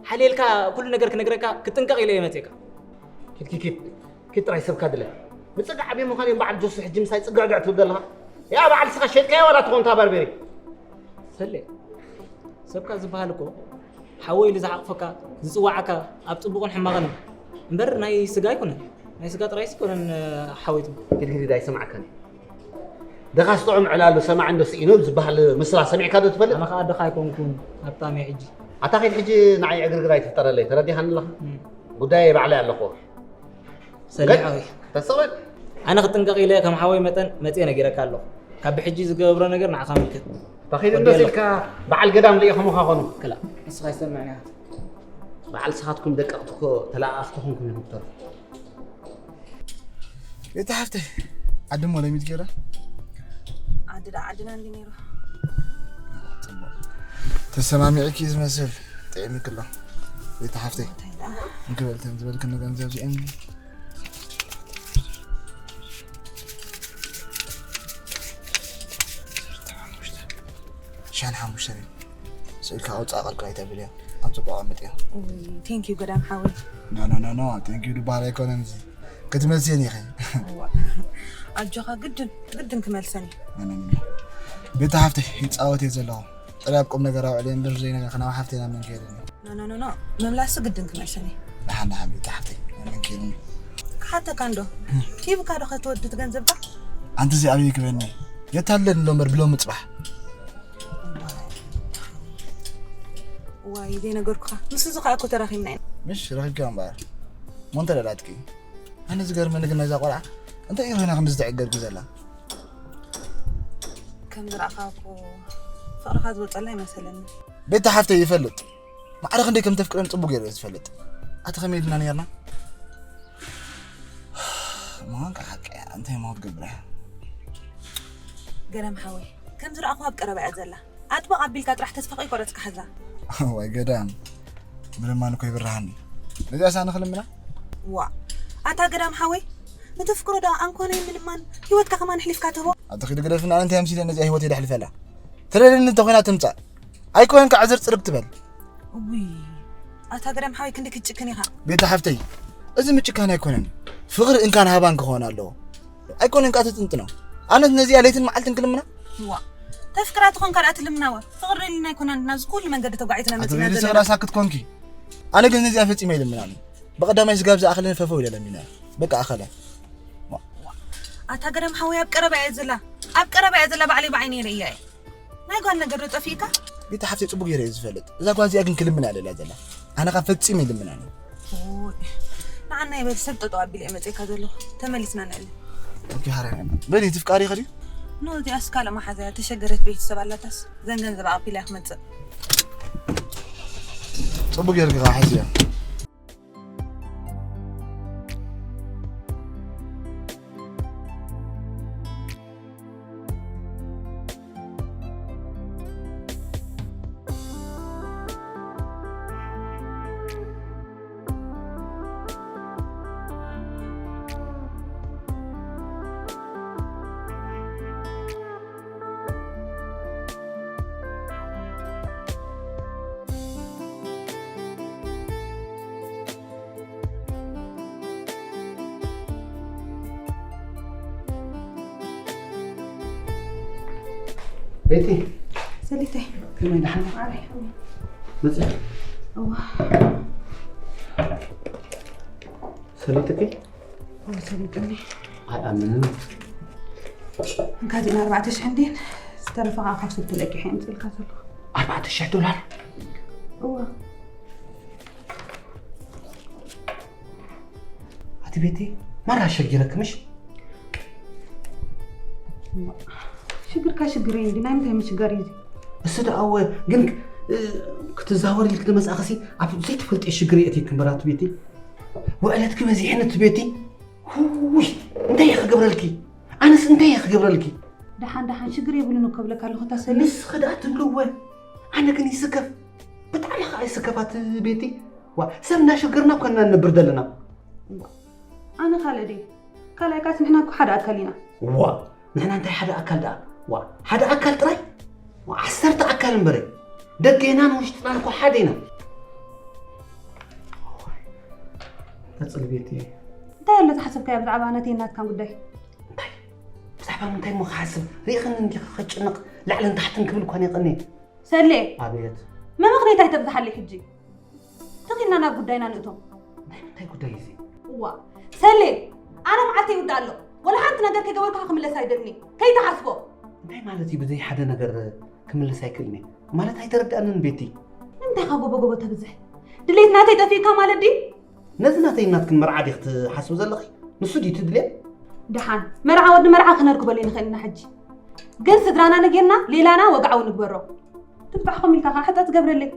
ሓልየልካ ኩሉ ነገር ክነግረካ ክጥንቀቕ ኢለ እየ መጺእካ። ኪድ፣ ኪድ፣ ኪድ። ኪድ ጥራይ ሰብካ ድለ። ንጽግዕ ዓብየ ምዃን እዮም በዓል ጆሲ ሕጂ ምሳይ ጽግዕግዕ ትብል ዘለኻ። ያ በዓል ንስኻ ሸጥካዮ ዋላ ትኾን እታ ባርቤሪ? ሰሌ፣ ሰብካ ዝበሃል እኮ ሓወይ ኢሉ ዝሓቕፈካ፣ ዝጽዋዓካ ኣብ ጽቡቕን ሕማቕን እዩ። እምበር ናይ ስጋ ኣይኮነን። ናይ ስጋ ጥራይስ ኣይኮነን፣ ሓወይቱ። ኪድ፣ ኪድ፣ ኣይሰማዕካን እዩ። ደኻስ ጥዑም ዕላሉ ሰማዕ እንዶ ስኢኑ ዝበሃል ምስላ ሰሚዕካ ዶ ትፈልጥ? ኣነ ኸኣ ኣደኻ ኣይኮንኩን፣ ሃብታም እየ ሕጂ። ኣታ ኸይድ ሕጂ ንዓይ ዕግርግር ኣይትፍጠረለይ፣ ተረዲኻኒ ኣለኻ? እም። ጉዳየይ ባዕለይ ኣለኹ። ሰሌ ገድ ሓወይ። ተሰወል። ኣነ ክጥንቀቕ ኢለ ከም ሓወይ መጠን መጽየ ነጊረካ ኣለኹ። ካብ ብሕጂ ዝገብሮ ነገር ንዓኻ ምልክት። ኣታ ኸይድ ወዲ እንዶ ኣለኹ። ሲልካ በዓል ገዳም ርኢኹምኻ ኾኑ። ክላ፣ ንስኻ ኣይሰምዕን ኢኻ። በዓል ንስኻትኩም ደቀቕቲ እኮ ተለኣኣኽቲ ኾንኩም ኢኹም ትተርፉ። ቤቲ ሓፍተይ፣ ዓዲ እሞ ለሚድ ገይራ? ዓዲ ደኣ ዓድና እንዲ ነይሩ። ጽቡቕ። ተሰማሚዕኪ ዝመስል ጥዒምኪ ኣሎ። ቤቲ ሓፍተይ፣ እንታይ ደኣ? እንክበልተን ዝበልክኒ ገንዘብ እዚአን ሻን ሓሙሽተ። ስኢልካ ኣውጻእ፣ ቅርቅር ኣይተብልያ። ኣብ ጽቡቕ ኣቐምጥያ። ኡይ፣ ቴንክ ዩ ገዳም ሓወይ። ኖ፣ ኖ፣ ኖ፣ ኖ፣ ቴንክ ዩ ዝበሃል ኣይኮነን እዚ። ክትመልስየን ኢኺ። እዋ። ኣጆኻ ግድን፣ ግድን ክመልሰን እዩ። ኖ፣ ኖ፣ ኖ፣ ኖ። ቤቲ ሓፍተይ፣ ይጻወት እየ ዘለኹ። ጥራይ ኣብ ቁም ነገር ኣውዕልየ እምበር ዘይነገር ከናዊ ሓፍተይ ናብ መን ከይደኒ። ኖ፣ ኖ፣ ኖ፣ ኖ። ምምላሱ ግድን ክመልሰን እዩ። ደሓን፣ ደሓን፣ ቤቲ ሓፍተይ፣ ናብ መን ከይደኒ። ክሓተካ እንዶ። ሂብካ ዶ ኸትወዲ እቲ ገንዘብካ? ኣንቲ እዚ ኣበይ ክበኒ? የታለኒ ኣሎ እምበር ብሎሚ ጽባሕ። ዋይ፣ ዘይነገርኩኻ። ምስ እዚ ኸኣ እኮ ተራኺብና ኢና። ምሽ ረኺብኪያ እምበኣር። እሞ እንተ ደላትኪ? ኣነ ዝገርመኒ ግን ናይዛ ቆልዓ እንታይ እዩ ኮይና ክንዲ ዝተዕገርኩ ዘላ? ከም ዝረኣኻ እኮ ፍቕርኻ ዝወጸላ ኣይመሰለኒ። ቤቲ ሓፍተይ ይፈልጥ። ማዕረ ክንደይ ከም ተፍቅረን ጽቡቅ ገይሩ እዩ ዝፈልጥ። ኣቲ ከመይ ኢልና ነይርና? እሞ ከ ሓቂ እያ፣ እንታይ እሞ ክትገብር እያ? ገዳም ሓወይ፣ ከም ዝረኣኹ ኣብ ቀረባ እያ ዘላ። ኣጥብቕ ኣቢልካ ጥራሕ ተስፋ ከይቆረጽካ ሓዛ። እዋይ ገዳም፣ ምልማን እኮ ይብርሃኒ። ነዚኣ ሳኒ ክልምና? ዋ፣ ኣታ ገዳም ሓወይ፣ ንተፍቅሮ ደኣ ኣንኮነይ ምልማን፣ ህይወትካ ከማን ኣሕሊፍካ ትህቦ? ኣቲ ኺዲ ግደፍና፣ ኣነ እንታይ ኣምሲለ ነዚኣ ህይወተይ ደሕልፈላ? ተደልየኒ እንተኾይና ትምጻእ። ኣይኮነን ከኣ ዕዝር ጽርግ ትበል። እውይ፣ ኣታ ገዳም ሓወይ ክንደይ ክትጭክን ኢኻ። ቤቲ ሓፍተይ፣ እዚ ምጭካን ኣይኮነን። ፍቕሪ እንካን ሃባን ክኾን ኣለዎ። ኣይኮነን ከኣ ትጥንጥኖ። ኣነስ ነዚኣ ለይትን መዓልትን ክልምና? ዋ፣ ተፍቅራ ትኾን ካልኣ ትልምናዋ። ፍቕሪ ደሊና ኣይኮናን ናብዚ ኩሉ መንገዲ ተጓዒዝና ኣቲ መጺና ቤቲ ዘለና። ስቕራ ሳክት ኮንኪ። ኣነ ግን ነዚኣ ፈጺመ ኣይልምናን። ብቐዳማይ ስጋብ ዝኣኽልን ፈፈው ኢለ ለሚና። በቃ ኣኸለ። ኣታ ገዳም ሓወይ ኣብ ቀረባ እያ ዘላ። ኣብ ቀረባ እያ ዘላ ባዕለይ ብዓይነይ ርእያ እየ። ናይ ጓል ነገር ዶ ጠፊእካ? ቤቲ ሓፍተይ ጽቡቅ ገይረ እየ ዝፈልጥ። እዛ ጓል እዚኣ ግን ክልምና እያ ደልያ ዘላ። ኣነ ካብ ፈጺመ ይልምና እየ። ኦይ፣ ንዓና ይበል ሰብ ጠጠው ኣቢለ እየ መጺእካ ዘለኹ። ተመሊስና ንዕሊ። ኦኬ፣ ሓራይ። በሊ፣ ትፍቃሪ ኸዲ? ኖ፣ እዚኣስ ካልእ መሓዛ እያ። ተሸገረት ቤተሰብ ኣላታስ። ዘን ገንዘብ ኣቢላ እያ ክመጽእ። ጽቡቅ ገይርካ ሓዝያ። ቤቲ። ሰሊተይ። ከመይ ደሓን? ኣረ። መጽእ። እዋ። ሰሊትኪ? ሰሊጥኒ ኣይኣምንን። እንካዚን ኣርባዕተ ሽሕ እንዴን ዝተረፈ ከዓ ካብ ሰብ ተለቂሐ የምፅልካ ዘለኹ። ኣርባዕተ ሽሕ ዶላር? እዋ። ኣቲ ቤቲ፣ ማራ ሸጊረክ ምሽ? ሽግርካ ሽግረይ እንዲ ናይ ምንታይ ምሽጋር እዩ እዚ? እሱ ደኣ እወ፣ ግን ክትዛወር ኢልክ ዝመጻእክሲ ኣብ ዘይትፈልጥዮ ሽግር የእትየክ እምበር ኣቲ ቤቲ። ውዕለትኪ በዚሕን እቲ ቤቲ። ውይ፣ እንታይ እየ ክገብረልኪ? ኣነስ እንታይ እየ ክገብረልኪ? ደሓን ደሓን ሽግር የብሉን እኮ እብለካ ኣለኹ እታ ሰሊ። ንስኺ ደኣ ትብልወ፣ ኣነ ግን ይስከፍ። ብጣዕሚ ከዓ ይስከፍ ኣቲ ቤቲ። ዋ፣ ሰብ እናሸገርና እኮ ኢና ንነብር ዘለና። ኣነ ካልእ ድየ? ካልኣይ ካስ ንሕና እኮ ሓደ ኣካል ኢና። ዋ፣ ንሕና እንታይ ሓደ ኣካል ደኣ? ዋ፣ ሓደ ኣካል ጥራይ? ዋ፣ ዓሰርተ ኣካል እምበረ። ደገናን ውሽጥናን እኮ ሓደ ኢና። ቀጽል ቤቲ። እንታይ ኣሎ ዝሓሰብካዮ ብዛዕባ ናተይ ናትካን ጉዳይ? እንታይ? ብዛዕባ ምንታይ እሞ ክሓስብ? ርኢኽኒ እንዲኺ ክጭነቕ ላዕልን ታሕትን ክብል እኳ ነይቐኒ። ሰሌ! ኣቤት። መምኽኔት ኣይተብዝሓለይ ሕጂ። ትኺልና ናብ ጉዳይና ንእቶ። ናይ ምንታይ ጉዳይ እዚ? እዋ፣ ሰሌ! ኣነ መዓልተይ ይውዳእ ኣሎ። ወላ ሓንቲ ነገር ከይገበርኩኻ ክምለስ ኣይደልን እየ። ከይትሓስቦ። እንታይ ማለት እዩ ብዘይ ሓደ ነገር ክምለስ ኣይክእልን እየ? ማለት ኣይተረድኣንን ቤቲ። ንምንታይ ኢኻ ጎቦ ጎቦ ተብዝሕ? ድሌት ናተይ ጠፊእካ ማለት ድዩ? ነዚ ናተይ ናትክን መርዓ ዲኺ ትሓስቢ ዘለኺ? ንሱ ድዩ እቲ ድሌት? ደሓን፣ መርዓ ወዲ መርዓ ክነርክበሉ ንኽእል ኢና ሕጂ። ግን ስድራና ነጊርና ሌላና ወግዓዊ ንግበሮ። ትብጻሕኹም ኢልካ ኸዓ ሕጸ ትገብረለይ።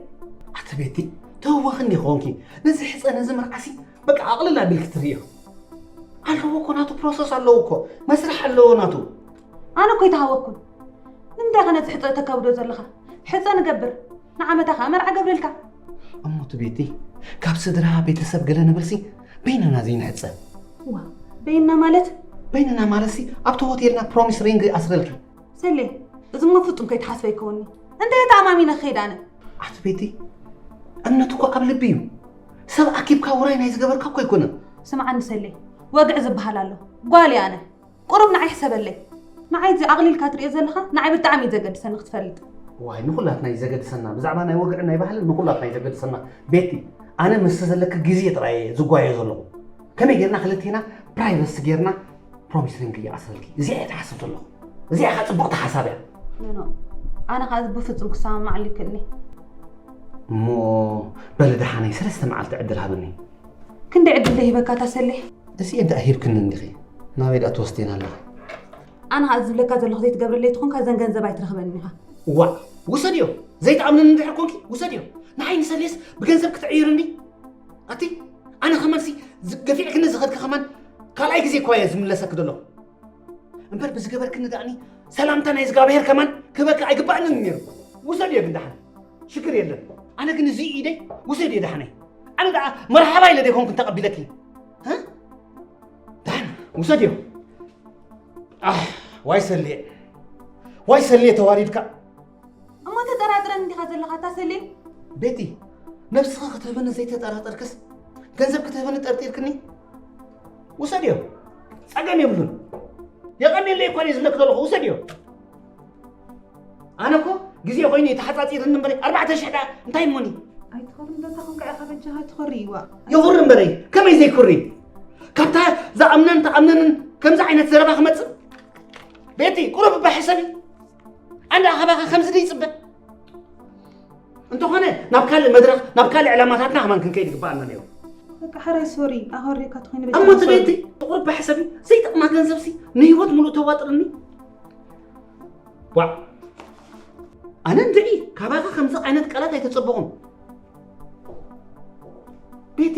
ኣቲ ቤቲ፣ ተህወኺ እንዲኺ ኾንኪ። ነዚ ሕጸ ነዚ መርዓሲ በቃ ኣቕልል ኣቢልኪ ትርእዮ። ኣለዎ እኮ ናቱ ፕሮሰስ ኣለዎ እኮ። መስርሕ ኣለዎ ናቱ። ኣነ እኮ ኣይተሃወኩን። ንምንታይ ኸ ነዚ ሕጸ ተካብዶ ዘለኻ? ሕጸ ንገብር። ንዓመታ ኸኣ መርዓ ገብረልካ። እሞ እቲ ቤቲ፣ ካብ ስድራ ቤተሰብ ገለ ንብልሲ በይንና ዘይንሕጸ። ዋ፣ በይንና ማለት? በይንና ማለትሲ ኣብቲ ሆቴልና ፕሮሚስ ሪንግ ኣስረልኪ። ሰሌ፣ እዚ እሞ ፍጹም ከይትሓስበ ኣይከውንኒ። እንታይ ተኣማሚነ ክኸይድ ኣነ? ኣቲ ቤቲ፣ እምነት እኮ ኣብ ልቢ እዩ። ሰብ ኣኪብካ ውራይ ናይ ዝገበርካ እኮ ኣይኮነን። ስምዓኒ ሰሌ፣ ወግዒ ዝበሃል ኣሎ። ጓል እየ ኣነ። ቁሩብ ንዓይ ሕሰበለይ። ንዓይ እዚ ኣቕሊልካ ትርእዮ ዘለኻ፣ ንዓይ ብጣዕሚ እዩ ዘገድሰኒ ክትፈልጥ። ዋይ፣ ንኹላትና እዩ ዘገድሰና። ብዛዕባ ናይ ወግዕን ናይ ባህልን ንኹላትና እዩ ዘገድሰና። ቤቲ፣ ኣነ ምስቲ ዘለኪ ግዜ ጥራይ እየ ዝጓየ ዘለኹ። ከመይ ጌርና ክልቴና ፕራይቨሲ ጌርና ፕሮሚስ ሪንግ እየ ኣስረልኪ። እዚኣ እየ ትሓስብ ዘለኹ። እዚኣ ኢኻ ጽብቕቲ ሓሳብ እያ። ኖ፣ ኖ። ኣነ ኸኣ ብፍጹም ክሰማማዓሉ ይክእልኒ። እሞ በሊ ደሓነይ ሰለስተ መዓልቲ ዕድል ሃብኒ። ክንደይ ዕድል ዶ ሂበካ እታ ሰሌ? እዚኤን ደኣ ሂብክኒ እንዲኺ። ናበይ ደኣ ትወስዴን ኣለኺ? ኣነ ኸኣ ዝብለካ ዘለኹ ዘይትገብረለይ ተኾንካ እዘን ገንዘብ ኣይትረኽበንን ኢኻ። ዋእ! ውሰድዮ። ዘይትኣምንኒ እንድሕር ኮንኪ ውሰድዮ። ንዓይ ንሰሌስ ብገንዘብ ክትዕይርኒ? ኣቲ ኣነ ከማንሲ ዝ-፣ ገፊዕክኒ ዝኸድኪ ከማን ካልኣይ ግዜ እኳ እየ ዝምለሰኪ ዘለኹ። እምበር ብዝገበርክኒ ደኣኒ ሰላምታ ናይ እግዚኣብሔር ከማን ክህበኪ ኣይግባእንን ነይሩ። ውሰድዮ ግን ደሓን። ሽግር የለን። ኣነ ግን እዚ ኢደይ ውሰድዮ ደሓነይ። ኣነ ደኣ መርሓባ ኢለ ደይኮንኩን ተቐቢለኪ። እ? ደሓን ውሰድዮ። ኣህ፣ ዋይ ሰልየ። ዋይ ሰልየ ተዋሪድካ። እሞ ተጠራጥረን እንዲኻ ዘለኻ እታ ሰሌ? ቤቲ፣ ነብስኻ ክትህበኒ ዘይተጠራጠርክስ፣ ገንዘብ ክትህበኒ ጠርጢርክኒ? ውሰድዮ። ጸገም የብሉን። የቐንየለይ እኳ እየ ዝብለኪ ዘለኹ፣ ውሰድዮ። ኣነ እኮ ግዜ ኮይኑ እዩ ተሓጻጺርኒ እምበር፣ ኣርባዕተ ሽሕ ደኣ እንታይ እሞኒ? ኣይትኾርን ዶ፣ እታ ኾንካ ኢኻ በጃኻ ትኾሪ፣ ይዋ። ይኹሪ እምበረይ፣ ከመይ ዘይኩሪ? ካብታ ዝኣምናን ተኣምነንን ከምዚ ዓይነት ዘረባ ክመጽእ? ቤቲ፣ ቁሩብ እባ ሕሰቢ። ኣንዳ ካባኻ ከምዚ ዶ ይጽበ? እንተኾነ፣ ናብ ካልእ መድረኽ፣ ናብ ካልእ ዕላማታትና ከማን ክንከይድ ይግብኣና ነይሩ። በቃ፣ ሕራይ ሶሪ፣ ኣኸሪካ ተኾይነ በጃ እሞ እቲ ሶሪ። ቤቲ፣ ቁሩብ እባ ሕሰቢ፣ ዘይጠቕማ ገንዘብሲ ንህይወት ሙሉእ ተዋጥርኒ። ዋዕ! ኣነ እንድዒ፣ ካባኻ ከምዚ ዓይነት ቃላት ኣይተጸበኹን። ቤቲ፣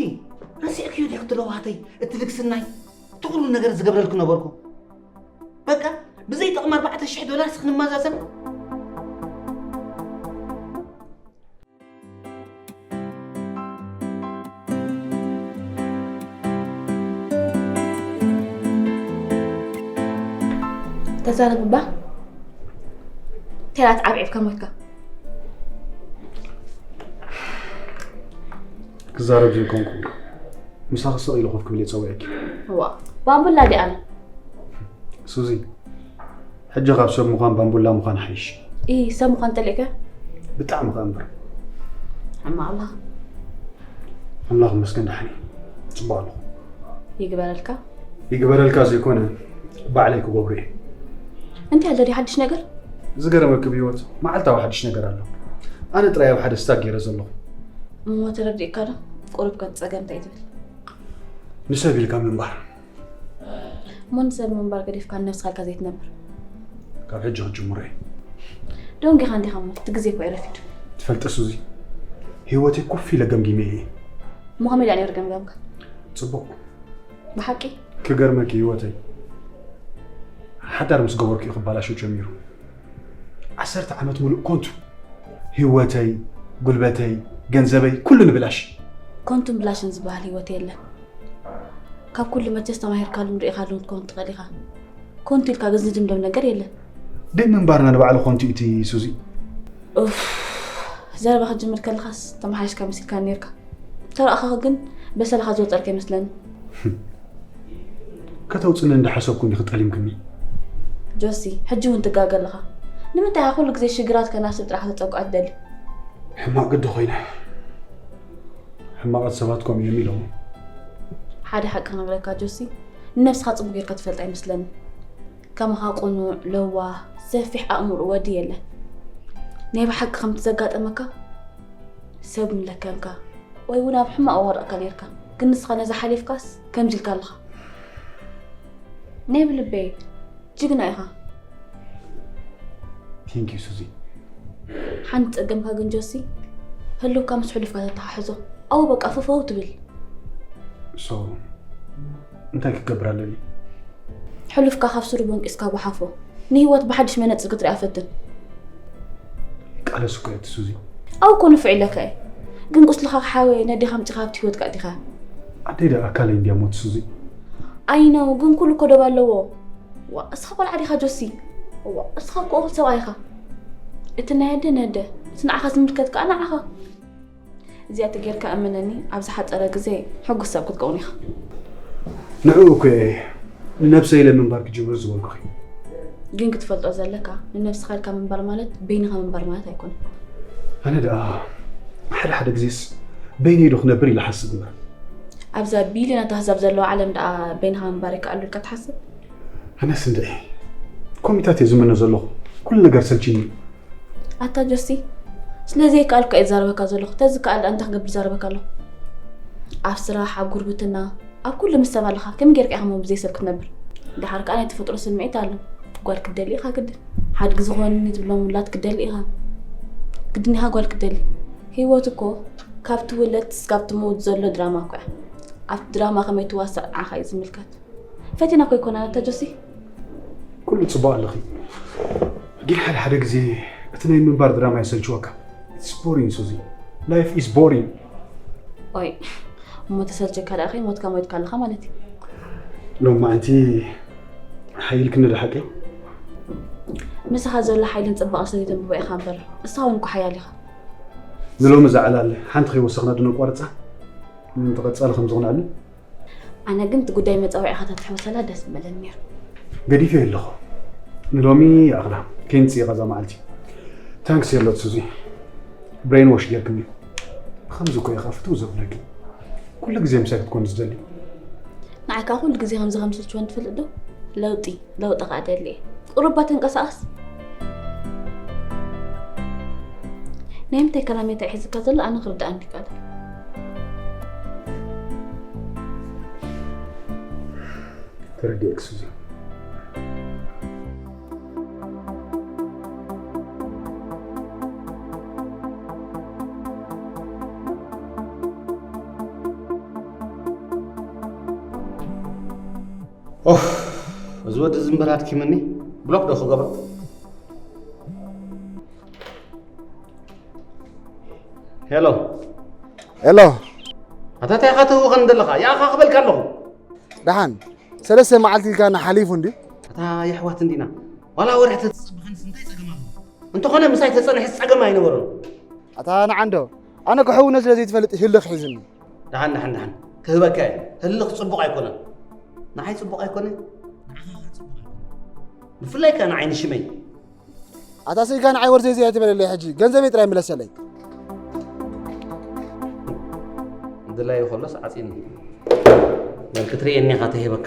ረሲዕክዮ ዲኺ ትለዋተይ፣ እቲ ልግስናይ፣ እቲ ኩሉ ነገር ዝገብረልኪ ነበርኩ። በቃ፣ ብዘይ ጥቕሚ ኣርባዕተ ሽሕ ዶላርስ ክንመዛዘን? ተዛረብ እባ። እንታይ ደኣ ተዓብዒብካ ሞትካ? ክዛረብ ዘይኮንኩ፣ ምሳኺ ስቕ ኢለ ኮፍ ክብል እየ ጸዊዐኪ። እዋ፣ ባምቡላ ድየ ኣነ? ሱዚ፣ ሕጂ ካብ ሰብ ምዃን ባምቡላ ምዃን ሓይሽ። ኢ፣ ሰብ ምዃን ጠሊእካ? ብጣዕሚ ከኣ እምበር። ሕማቕ ኣለኻ። ኣምላኽ ይመስገን ደሓን እየ። ጽቡቕ ኣለኹ። ይግበረልካ። ይግበረልካ ዘይኮነ ባዕለይ ክገብሮ እየ። እንታይ ኣሎ ድዩ ሓድሽ ነገር? ዝገረመኪ ብህይወት መዓልታዊ ሓድሽ ነገር ኣሎ። ኣነ ጥራይ ኣብ ሓደ ስታክ ገይረ ዘለኹ። እሞ ተረዲእካ ዶ? ቁሩብ ከም ጸገም እንታይ ትብል? ንሰብ ኢልካ ምንባር። እሞ ንሰብ ምንባር ገዲፍካ ንነብስኻ ኢልካ ዘይትነብር? ካብ ሕጂ ክጅምሮ እየ። ደንጊኻ እንዲኻ እሞ እቲ ግዜ እኮ እዩ ረፊዱ። ትፈልጢ ሱዚ፣ ህይወተይ ኮፍ ኢለ ገምጊመ እየ። እሞ ከመይ ደኣ ነይሩ ገምጋምካ? ጽቡቕ። ብሓቂ? ክገርመኪ ህይወተይ ሓዳር ምስ ገበርኩ እዩ ክባላሾ ጀሚሩ። ዓሰርተ ዓመት ሙሉእ ኮንቱ ህይወተይ፣ ጉልበተይ፣ ገንዘበይ ኩሉ ንብላሽ። ኮንቱን ብላሽን ዝበሃል ህይወት የለን። ካብ ኩሉ መቸስ ተማሂርካሉን ርኢኻሉን ክትከውን ትኽእል ኢኻ። ኮንቱ ኢልካ ግን ዝድምደም ነገር የለን። ደይ ምንባርና ንባዕሉ ኮንቱ እዩ እቲ ሱዚ። ኡፍ፣ ዘረባ ክትጅምር ከለኻስ ተመሓይሽካ መሲልካ ነይርካ። ተረኣኻኻ ግን በሰላኻ ዝወፀልካ ይመስለኒ። ከተውፅኒ እንዳሓሰብኩ እንዲኺ ጠሊምክኒ። ጆሲ፣ ሕጂ እውን ትጋገ ኣለኻ። ንምንታይ ኢኻ ኩሉ ግዜ ሽግራት ከናስብ ጥራሕ ተፀጉዓ ትደሊ? ሕማቕ ግዲ ኮይነ። ሕማቓት ሰባት ከምኡ እዮም ኢሎም። ሓደ ሓቂ ክነግረካ ጆሲ፣ ንነብስኻ ፅቡቅ ጌርካ ትፈልጥ ኣይመስለኒ። ከማኻ ቅኑዕ፣ ለዋህ፣ ሰፊሕ ኣእምሮ ወዲ የለን። ናይ ብሓቂ ከምቲ ዘጋጠመካ ሰብ ምለከምካ ወይ እውን ኣብ ሕማቕ ወረቕካ ነይርካ፣ ግን ንስኻ ነዚ ሓሊፍካስ ከምዚ ኢልካ ኣለኻ። ናይ ብልበይ ጅግና ኢኻ። ቴንክ ዩ ሱዚ። ሓንቲ ጸገምካ ግን ጆሲ፣ ህልውካ ምስ ሕሉፍካ ተተሓሕዞ፣ ኣብኡ በቃ ፍፈው ትብል። ሶ እንታይ ክገብር ኣለኒ? ሕሉፍካ ካብ ስሩ ቦንቂስካ ጓሓፎ። ንህይወት ብሓድሽ መነጽር ክትሪኣ ፈትን። ቃለስ እኮ እያ እቲ ሱዚ። ኣብኡ እኮ ንፉዕ ኢለካ እየ። ግን ቁስልኻ ክሓወየ ነዴኻ ኣምጺኻ ኣብቲ ህይወትካ ኣእቲኻ። ኣደይ ደኣ ኣካለይ እንድያ ሞት ሱዚ። ኣይኖ ግን ኩሉ እኮ ዶብ ኣለዎ። ዋ እስኻ ቆልዓ ዲኻ ጆሲ? ዋ እስኻ እኮ እኹል ሰብኣይ ኢኻ። እቲ ናይ ኣደ ነደ፣ እቲ ንዓኻ ዝምልከት ከኣ ንዓኻ። እዚኣ ተጌርካ እመነኒ ኣብ ዝሓጸረ ግዜ ሕጉስ ሰብ ክትከውን ኢኻ። ንዕኡ እኮ እየ ንነብሰይ ኢለ ምንባር ክጅምር ዝበልኩኺ። ግን ክትፈልጦ ዘለካ ንነብስኻ ኢልካ ምንባር ማለት በይንኻ ምንባር ማለት ኣይኮነን። ኣነ ደኣ ሓደ ሓደ ግዜስ በይነይ ዶ ክነብር ኢለ ሓስብ እምበር። ኣብዛ ቢልዮናት ኣህዛብ ዘለዋ ዓለም ደኣ በይንኻ ምንባር ይከኣል ኢልካ ትሓስብ? ኣነስ እንድዒ ኮሚታት እየ ዝምነ ዘለኹ። ኩሉ ነገር ሰልችኒ። ኣታ ጆሲ፣ ስለ ዘይከኣልካ እየ ዝዛረበካ ዘለኹ። ተዝከኣል ደኣ እንታይ ክገብር ይዛረበካ ኣለኹ? ኣብ ስራሕ፣ ኣብ ጉርብትና፣ ኣብ ኩሉ ምስ ሰብ ኣለኻ። ከመይ ጌርካ ኢኻ እሞ ብዘይ ሰብ ክትነብር? ደሓር ከኣ ናይ ተፈጥሮ ስምዒት ኣሎ። ጓል ክትደሊ ኢኻ ግድን። ሓድጊ ዝኾንኒ ትብሎም ውላድ ክትደሊ ኢኻ። ግድን ኢኻ ጓል ክትደሊ። ህይወት እኮ ካብ ትውለድ እስካብ ትመውት ዘሎ ድራማ እኮ እያ። ኣብቲ ድራማ ከመይ ትዋሳእ ንዓኻ እዩ ዝምልከት። ፈቲና እኮ ኣይኮናን ኣታ ጆሲ። ኩሉ ጽቡቕ ኣለኺ፣ ግን ሓደ ሓደ ግዜ እቲ ናይ ምንባር ድራማ የሰልችወካ። It's boring ሱዚ። Life is boring። ኦይ እሞ ተሰልቸካ ደኣ ከይሞትካ ሞይትካ ኣለኻ ማለት እዩ። ሎማዓንቲ ሓይልክኒ ዶ ሓቀይ? ምሳኻ ዘሎ ሓይልን ጽባቐን ስለ ዘይተንብቦ ኢኻ እምበር ንስኻ እውን እኮ ሓያል ኢኻ። ንሎሚ ዝዓላል ሓንቲ ከይወሰኽና ዶ ነቋርጻ? ምእንቲ ቀጻሊ ከም ዝኾነሉ። ኣነ ግን እቲ ጉዳይ መጻወዒኻ ተትሕወሰላ ደስ ምበለኒ ነይሩ። ገዲፈ ኣለኹ። ንሎሚ ይኣኽላ። ከይንጽይቓ እዛ መዓልቲ። ታንክስ የሎት ሱዚ። ብሬን ዎሽ ጌርክኒ። ብኸምዚ እኮ ኢኻ ፍትው ዘብለኪ። ኩሉ ግዜ ምሳይ ክትኮኒ ዝደሊ። ንዓይ ከዓ ኩሉ ግዜ ከምዚ ከም ዝስልችወኒ ትፈልጥ ዶ? ለውጢ፣ ለውጢ ከዓ ደሊ እየ። ቁሩባ ተንቀሳቐስ። ናይ ምንታይ ከላሜታ እዩ ሒዝካ ዘሎ ኣነ ክርድኣኒ ይከኣል። ተረዲኤክ ሱዚ። ኦፍ፣ እዚ ወዲ እዚ እምበር ኣድኪምኒ። ብሎክ ዶ ክገብሮ? ሄሎ። ሄሎ። ኣታ እንታይ ኢኻ ትህውኸኒ ዘለኻ? ይኣኻኽበልካ ኣለኹ። ደሓን ሰለስተ መዓልቲ ኢልካና ሓሊፉ እንድዩ። ኣታ የሕዋት እንዲና ዋላ ወርሒ ተትጸብኸንስ እንታይ ጸገም ኣለዎ? እንተኾነ ምሳይ ተጸንሕስ ጸገም ኣይነበሮን። ኣታ ንዓንዶ ኣነ ክሕውነ ስለ ዘይትፈልጥ ህልኽ ሒዝኒ። ደሓን ደሓን ደሓን ክህበካ እየ። ህልኽ ጽቡቕ ኣይኮነን። ንዓይ ጽቡቕ ኣይኮነ። ንዓኻ ኸኣ ጽቡቕ ኣይኮነ። ብፍላይ ከኣ ንዓይ ንሽመይ። ኣታ ስኢልካ ንዓይ ወርዘይ ዘይ ኣይትበለለይ ሕጂ ገንዘበይ ጥራይ ምለሰለይ። ድላዩ ከሎስ ዓጺኒ። በል ክትርእየኒ ኢኻ ተሂበካ።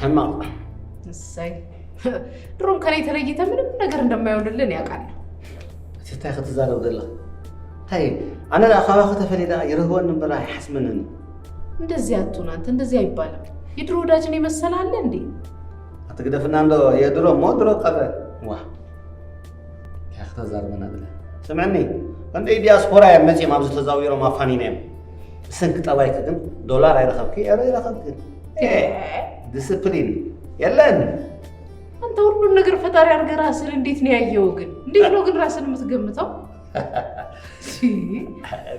ሕማቕ። እሰይ። ድሮም ከኔ ተለይተ ምንም ነገር እንደማይሆንልን ያውቃለሁ። እቲ እንታይ ክትዛረብ ዘለኻ? እንታይ? ኣነ ደኣ ካባኺ ተፈልየ ደኣ ይርህወኒ እምበር ኣይሓስመንን። እንደዚህ አትሁን አንተ፣ እንደዚህ አይባልም። የድሮ ወዳጅን የመሰለ አለ እንዴ? ኣትግደፍና እንዶ፣ የድሮ እሞ ድሮ ቀረ። ዋ። እንታይ ክትዛረበና ብለ? ስምዕኒ፣ ክንደይ ዲያስፖራ እዮም መጺኦም ኣብዚ ተዛዊሮም ኣፋኒኖም። ብሰንኪ ጠባይኪ ግን ዶላር ኣይረኸብኪ፣ ኤሮ ኣይረኸብኪ። ኤ፣ ዲስፕሊን የለን። አንተ ሁሉን ነገር ፈጣሪ አድርገህ ራስህን እንዴት ነው ያየኸው ግን? እንዴት ነው ግን ራስህን የምትገምተው? ሲ፣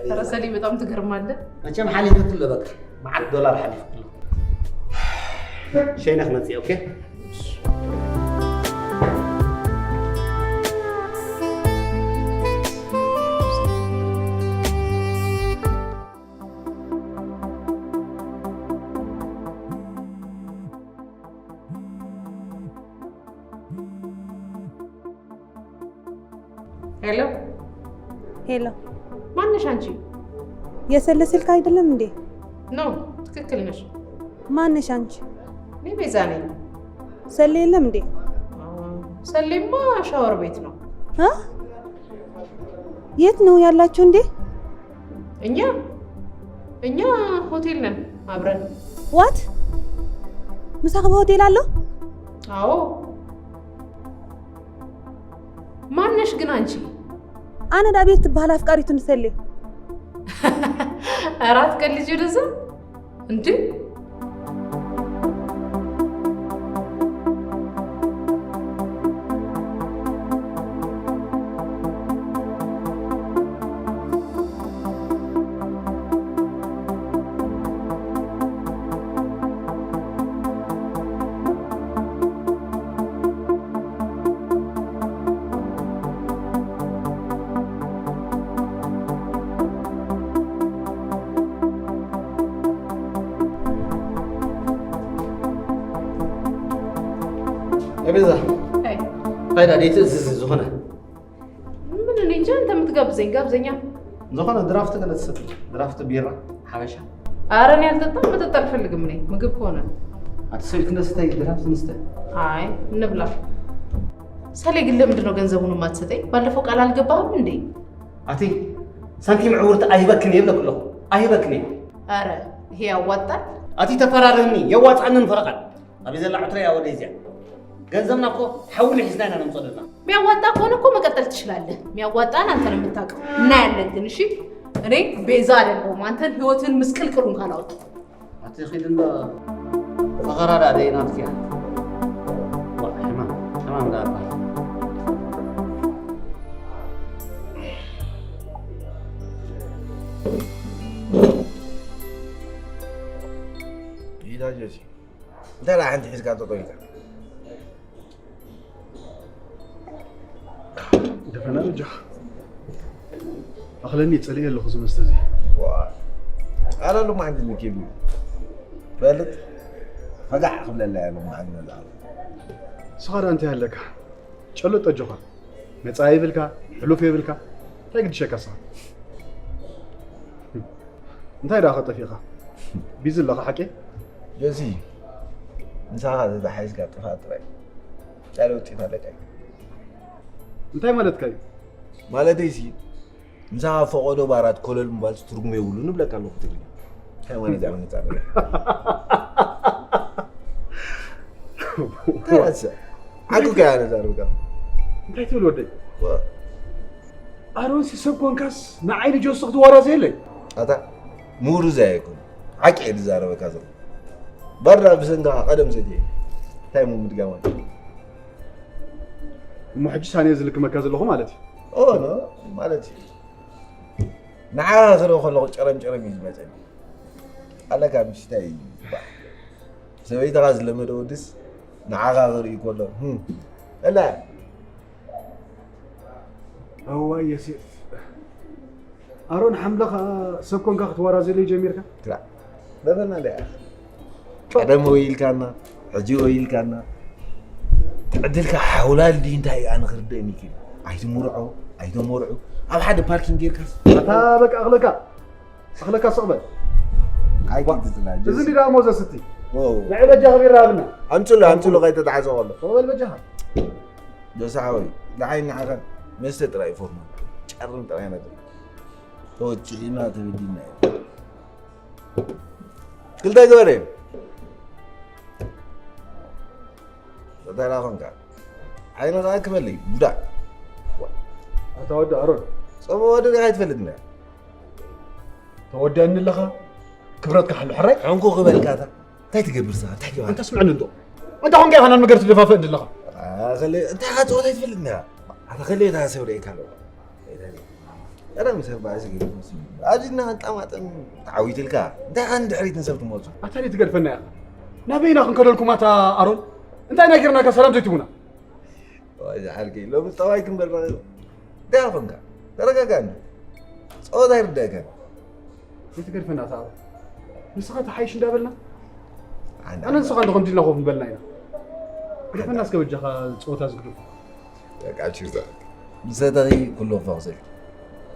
ኧረ ሰሌ በጣም ትገርማለህ። መቸም ሓሊፉ ኩሉ በቃ። መዓት ዶላር ሓሊፉ ኩሉ። ሸይነ ክመጽእ፣ ኦኬ? ሄሎ። ሄሎ። ማነሽ አንቺ? የሰሌ ስልክ አይደለም እንዴ? ኖ፣ ትክክል ነሽ። ማነሽ አንቺ? እኔ ቤዛ ነኝ። ሰሌ የለም እንዴ? ሰሌማ ሻወር ቤት ነው። እ? የት ነው ያላችሁ እንዴ? እኛ፣ እኛ ሆቴል ነን አብረን። ዋት? ምሳኺ ብሆቴል ኣሎ? አዎ። ማነሽ ግን አንቺ? ኣነ ዳቤት ትበሃል ኣፍቃሪቱ ንሰሌ። ኧረ ኣትቀልጂ ወደዛ። እንዴ? ኤቤዛ፣ ፋይዳ ደይትእዝዝ ዝኾነ? ምን እኔ እንጃ፣ አንተ የምትጋብዘኝ ጋብዘኛ። ዝኾነ ድራፍት ገለ ትሰቲ? ድራፍት ቢራ ሓበሻ? ኧረ እኔ አልጠጣም፣ መጠጥ አልፈልግም እኔ፣ ምግብ ከሆነ። ኣቲ ሰው ክንደ ስታይ ድራፍት ንስተ? አይ እንብላ። ሰሌ ግን ለምንድን ነው ገንዘቡን የማትሰጠኝ? ባለፈው ቃል አልገባህም እንዴ? ኣቲ ሳንቲም ዕውርቲ ኣይበክን የብለክ ኣለኹ። ኣይበክን። ኧረ ይሄ ያዋጣል? ኣቲ ተፈራርህኒ፣ የዋጻንን ፈረቓል። ኣብ ዘላ ዕትሮ እያ ወደ እዚኣ። ገንዘብና እኮ ሓውሊ ሒዝና ኢና ነምጾ ዘለና። የሚያዋጣ ከሆነ እኮ መቀጠል ትችላለህ። የሚያዋጣን አንተ ነው የምታውቀው። እናያለን ግን እሺ። እኔ ቤዛ አይደለሁም አንተን ህይወትን ምስቅልቅሉን ካላወጣ። ኣቲ ኺድ እንዶ ፈኸራ ደኣ ደይ ናትኪ እያ። ዋ፣ ሕማም፣ ሕማም ደኣ እባ። ኢዳ ጀሲ። እንታይ ደኣ ሓንቲ ሒዝካ ጠጠው ኢልካ? ደፈና በጃኻ። ኣኽለኒ፣ ጸሊኤ ኣለኹ እዚ መስተ እዚ። ዋ፣ ቃል ኣሎ መዓንቲ ንኬዱ። ፈልጥ፣ ፈጋዕ ክብለላ እያ ሎማዓንቲ ነዛ። ንስኻ ደኣ እንታይ ኣለካ? ጨሎጥ ጠጆኻ። መጻኢ የብልካ፣ ሕሉፍ የብልካ። እንታይ ግድሸካ ንስኻ? እንታይ ደኣ ኸጠፊእኻ? ቢዚ ኣለኻ ሓቂ? ጆሲ፣ ምሳኻ ተተሓሒዝካ ጥፋእ ጥራይ። እንታይ ለውጢ ኣለካ? እንታይ ማለትካ እዩ? ማለተይሲ፣ ምሳኻ ፈቐዶ ባራት ኮለል ምባልሲ ትርጉም የብሉን እብለካ ኣለኹ ብትግርኛ። እንታይ ማለት እዩ ኣብ ነጻ ነገር? እንታይ ኣሰ? ዓንኩ ከያ ነዛ ርብቃ። እንታይ ትብል ወደይ? ዋ። ኣሮንሲ ሰብ ኮንካስ ንዓይ ንጆሲ ክትዋራዘየለይ? ኣታ ምውርዝ ኣይኮን። ሓቂ እየ ዝዛረበካ ዘለኹ። ባርዳ ብሰንካ ቀደም ሰትየ። እንታይ እሞ ምድጋም ኣሎ? እሞ ሕጂ ሳኔ ዝልክመካ ዘለኹ ማለት እዩ? ኦ፣ ኖ፣ ማለት እዩ። ንዓኻ ክርኢ ከለኹ ጨረም ጨረም እዩ ዝመጸኒ። ኣለካ ምስታይ እዩ። ሰበይትኻ ዝለመደ ወድስ ንዓኻ ክርኢ ከሎ፣ ህም፣ እላ። እዋይ የሴፍ። ኣሮን ሓምለ ኸኣ ሰብ ኮንካ ክትዋራዘለይ ጀሚርካ? ትራ-፣ በበና ደኣ። ቀደም ወይ ኢልካና፣ ሕጂ ወይ ኢልካና። ዕድልካ ሓውላል ድዩ እንታይ ኣነ ክርደእኒ ይክእል። ኣይትምርዖ፣ ኣይተመርዑ። ኣብ ሓደ ፓርኪንግ ጌርካስ። ኣታ በቃ ኣኽለካ። ኣኽለካ ስቕ በል። ኣይክትዝና፣ እዚ ጀሲ። እንዲ ደኣ ሞዘስ እቲ ዋው። ንዕበጃ ኸቢርና ኣብና ኣምፅሉ፣ ኣምፅሉ፣ ከይተጣዕዘ ከሎ። ተቐበል በጃኻ። ጀሲ ሓወይ፣ ንዓይ ንዓኸን መስተ ጥራይ እዩ ፎርማ። ጨርም ጥራይ ኢና። ተወጭዕና፣ ተበዲልና እዩ። ክልተ ግበር እዩ። ተተላ ኾንካ። ዓይንኻ ክበል እዩ፣ ቡዳ። ኣታ ወዲ ኣሮን። ጸባ ወዲ ዲኻ ኣይትፈልጥን እያ። ተወደኒ ኣለኻ፣ ክብረትካ ሓሉ ሕራይ። ሕንኩ ክበልካ እታ። እንታይ ትገብር እዛ? እንታይ ገባር? ኣንታ ስምዕኒ እንዶ። ኣንታ ኾንካ ኢኻ ናብ ነገር ትደፋፍእ እንዲ ኣለኻ። ኣኸለ፣ እንታይ ኢኻ ጸወታ ኣይትፈልጥን እያ። ኣታ ኸለ እታ ሰብ ርእየካ ኣለኹ። ቀደም ሰብ ባእሲ ገይሩ መስሉ። ኣብዚ እና ኣንጣማጠም ተዓዊትልካ። እንታይ ኢኻ ንድሕሪት ንሰብ ትመጹ? ኣታ ደይ ትገድፈና ኢኻ። ናበይና ክንከደልኩም ኣታ ኣሮን? እንታይ ናይ ጌርናካ ሰላም ዘይትቡና? ወይ ዝሓልከይ፣ ሎሚ ጸባይ ክንበር ረኺቡ። እንታይ ኢኻ ኾንካ? ተረጋጋ እንዶ። ጸወታ ኣይርዳእካን። ዘይትገድፈና ኣታ ኣሮን። ንስኻ ተሓይሽ እንዳበልና? ኣነ ኣነ ንስኻ እንዶ ከምዚ ኢልና ኮፍ ምበልና ኢና። ግደፈና እስከ በጃኻ ጸወታ ዝግደፉ። በቃ ቺርስ። ምሰተኺ ኩሉ ክፈኽሰልኪ።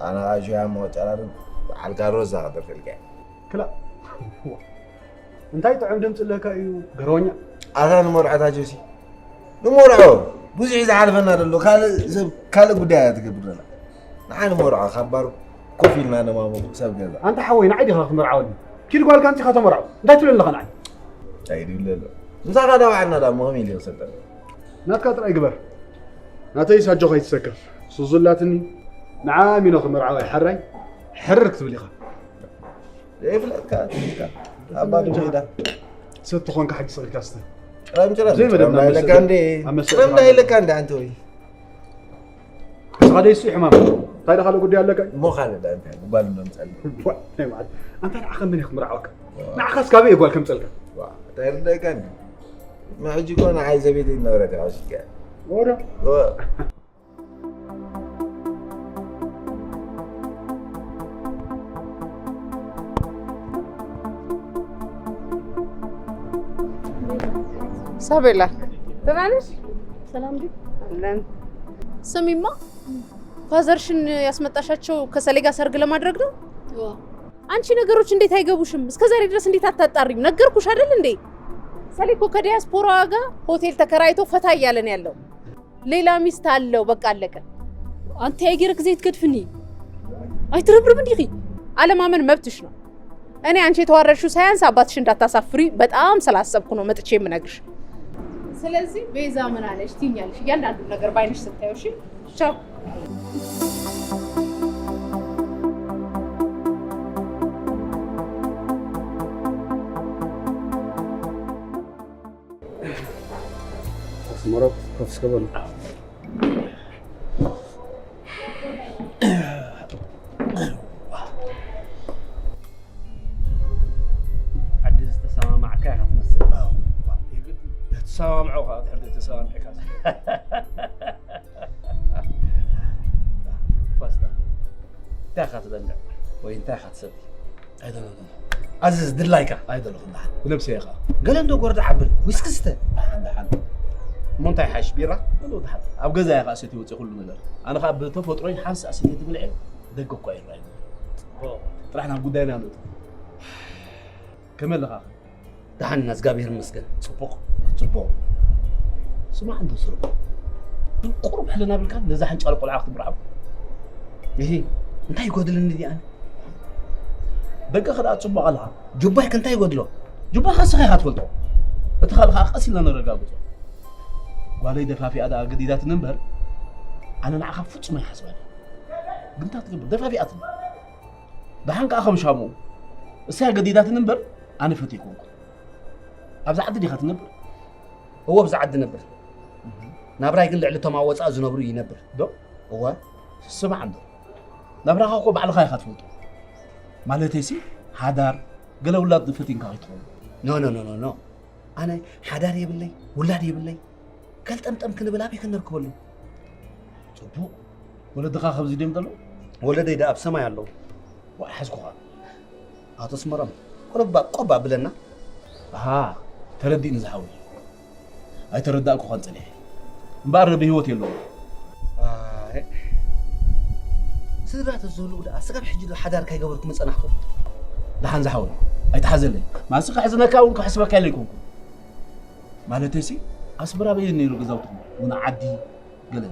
ኣነ ኸኣ ሹያ እሞ ጨራርም በዓል ካሮስ እዛ ክደርፈልካ እየ። ክላእ። እንታይ ጥዑም ድምፂ ኣለካ እዩ ገረወኛ። ኣታ ንመርዖ እታ ጆሲ። ንመርዖ ብዙሕ እዩ ዝሓልፈና ዘሎ። ካልእ ሰብ ካልእ ጉዳይ እያ ትገብር ዘላ። ንዓ ንመርዖ ካብ ባር ኮፍ ኢልና ነማሙቕ ሰብ ገዛ። ኣንታ ሓወይ ንዓይ ዲኻ ክመርዓወኒ? ኪድ ጓልካ ኣምፂኻ ተመርዖ። እንታይ ትብል ኣለኻ ንዓይ? እንታይ ድብል ኣሎ? ምሳኻ ዳውዓና ዳ እሞ ከመይ ኢሉ ይኽሰልጠና? ናትካ ጥራይ ግበር። ናተይስ ኣጆኻ ኣይትሰከፍ። ሱዙ ኣላትኒ። ንዓ ኣሚኖ ክመርዓወ እየ ሓራይ። ሕርር ክትብል ኢኻ። ዘይፍለጥካ ትብልካ። ኣብ ባዶ ሜዳ። ሰቲ ኾንካ ሕጂ ስቕ ኢልካ ስተ። ጭረም ጭረም። ዘይመደብና ጭረም ዳይለካ መስተ። እንዴ? ኣብ መስተ ጭረም ስራ ዳይለካ እንዴ ኣንተ ወይ? ስኻ ደይሱ ሕማም። እንታይ ደኣ ካልእ ጉዳይ ኣለካ? እሞ ካልእ ደኣ እንታይ? ጉባል እንዶ ምጸልእ። ዋ፣ ናይ መዓት። ኣንታ ንዓኻ መን እዩ ክምርዓወካ? ዋ። ንዓኻስ ካበይ እየ ጓል ከምጸልካ? ዋ፣ እንታይ ርዳእካ እንዴ? ንሕጂ እኮ ንዓይ ዘቤተይ ዝነበረት እያ ወሲድካ። ወረ። ዋ። ሳቤላ፣ ደህና ነሽ? ሰላም ዲ? አለን። ስሚማ፣ ፋዘርሽን ያስመጣሻቸው ከሰሌ ጋር ሰርግ ለማድረግ ነው? ዋ። አንቺ ነገሮች እንዴት አይገቡሽም? እስከ ዛሬ ድረስ እንዴት አታጣሪም? ነገርኩሽ አይደል እንዴ? ሰሌ እኮ ከዲያስፖራዋ ጋር ሆቴል ተከራይቶ ፈታ እያለ ነው ያለው። ሌላ ሚስት አለው፣ በቃ አለቀ። አንተ የጌረክ ዘይት ገድፍኒ። አይትረብርብ እንዲኺ። አለማመን መብትሽ ነው። እኔ አንቺ የተዋረድሽው ሳያንስ አባትሽ እንዳታሳፍሪ በጣም ስላሰብኩ ነው መጥቼ የምነግርሽ። ስለዚህ ቤዛ ምን አለች ትይኛለሽ? እያንዳንዱን ነገር ባይንሽ ስታየው፣ እሺ? ቻው። ኣስመሮ ኮፍ እስከ በሉ። ዓዲ ዝተሰማማዕካ ኢኻ ትመስል። ተሰማምዖ ከዓ ድሕር ዘይተሰማሚዕካ። ፋስታ። እንታይ ኢኻ ትበልዕ ወይ እንታይ ኢኻ ትሰቲ? ኣይደለኹን። ኣዝዝ ድላይካ። ኣይደለኹን ደሓን። ብነብሰይ ኢኻ። ገለ እንዶ ጎርዳ ሓብል፣ ዊስኪ ስተ። ደሓን፣ ደሓን። እሞ እንታይ ሓሽ ቢራ? ገለ ደሓን። ኣብ ገዛ ኢኻ ሰትየ ወፂእ ኩሉ ነገር። ኣነ ኸኣ ብተፈጥሮይ ሓንሳእ ሰትየ ትብልዐ ደገ እኳ ይረኣይ። ጥራሕ ናብ ጉዳይና ንእቶ። ከመይ ኣለኻ? ደሓን ኢና፣ እግዚኣብሔር ይመስገን። ጽቡቕ። ጽቡቕ። ስማዕ እንዶ ስርቦ። ቁሩብ ሕልና ብልካ ነዛ ሕንጫል ቆልዓ ክትምርዓው። እሂ፣ እንታይ ይጎድለኒ ድኣ ኣነ? ደገ ከ ደኣ ጽቡቕ ኣለኻ። ጁባይ ከ እንታይ ይጎድሎ? ጁባኻ ንስኻ ኢኻ ትፈልጦ። እቲ ካልእ ከኣ ቀስ ኢልና ነረጋግጾ። ጓለይ ደፋፊኣ ደኣ ገዲዳትኒ እምበር፣ ኣነ ንዓኻ ፍጹም ኣይሓስባን። ግን እንታይ ትገብር? ደፋፊኣትኒ። ደሓን ከኣ ከም ሻሙ። እሳ ገዲዳትኒ እምበር፣ ኣነ ፈትየ ኣይኮንኩን። ኣብዚ ዓዲ ዲኻ ትነብር? እወ፣ ኣብዚ ዓዲ ነብር። ናብራይ ግን ልዕሊ እቶም ኣብ ወጻኢ ዝነብሩ ይነብር። ዶ? እወ። ስማዕ እንዶ። ናብራኻ እኮ ባዕልኻ ኢኻ ትፈልጦ። ማለተይሲ፣ ሓዳር፣ ገለ ውላድ ፈቲንካ ከይትኸውን። ኖ፣ ኖ፣ ኖ፣ ኖ፣ ኖ። ኣነ ሓዳር የብለይ፣ ውላድ የብለይ። ገልጠምጠም ክንብል ኣበይ ክንርከበሉ? ጽቡቕ። ወለድኻ ከምዚ ድዮም ዘለዉ? ወለደይ ደኣ ኣብ ሰማይ ኣለዉ። ዋእ፣ ሓዝኩኻ። ኣቶ ኣስመሮም፣ ቁሩብ ቆብ ኣብለና። ኣሃ፣ ተረዲእኒ ዝሓወይ። ኣይተረዳእኩኻን ጸኒሐ። እምበኣር ብህይወት የለዉን። ኣይ፣ ስድራ ተዝህልዉ ደኣ ስጋብ ሕጂ ዶ ሓዳር ካይገበርኩም ዝጸናሕኩም? ደሓን ዝሓወይ፣ ኣይትሓዘለይ። ማሲ ክሕዝነካ እውን ክሕስበካ ኢለ ኣይኮንኩን። ማለተይሲ ኣስመራ በየን ነይሩ ገዛውትኹም? እውን ዓዲ ገለ።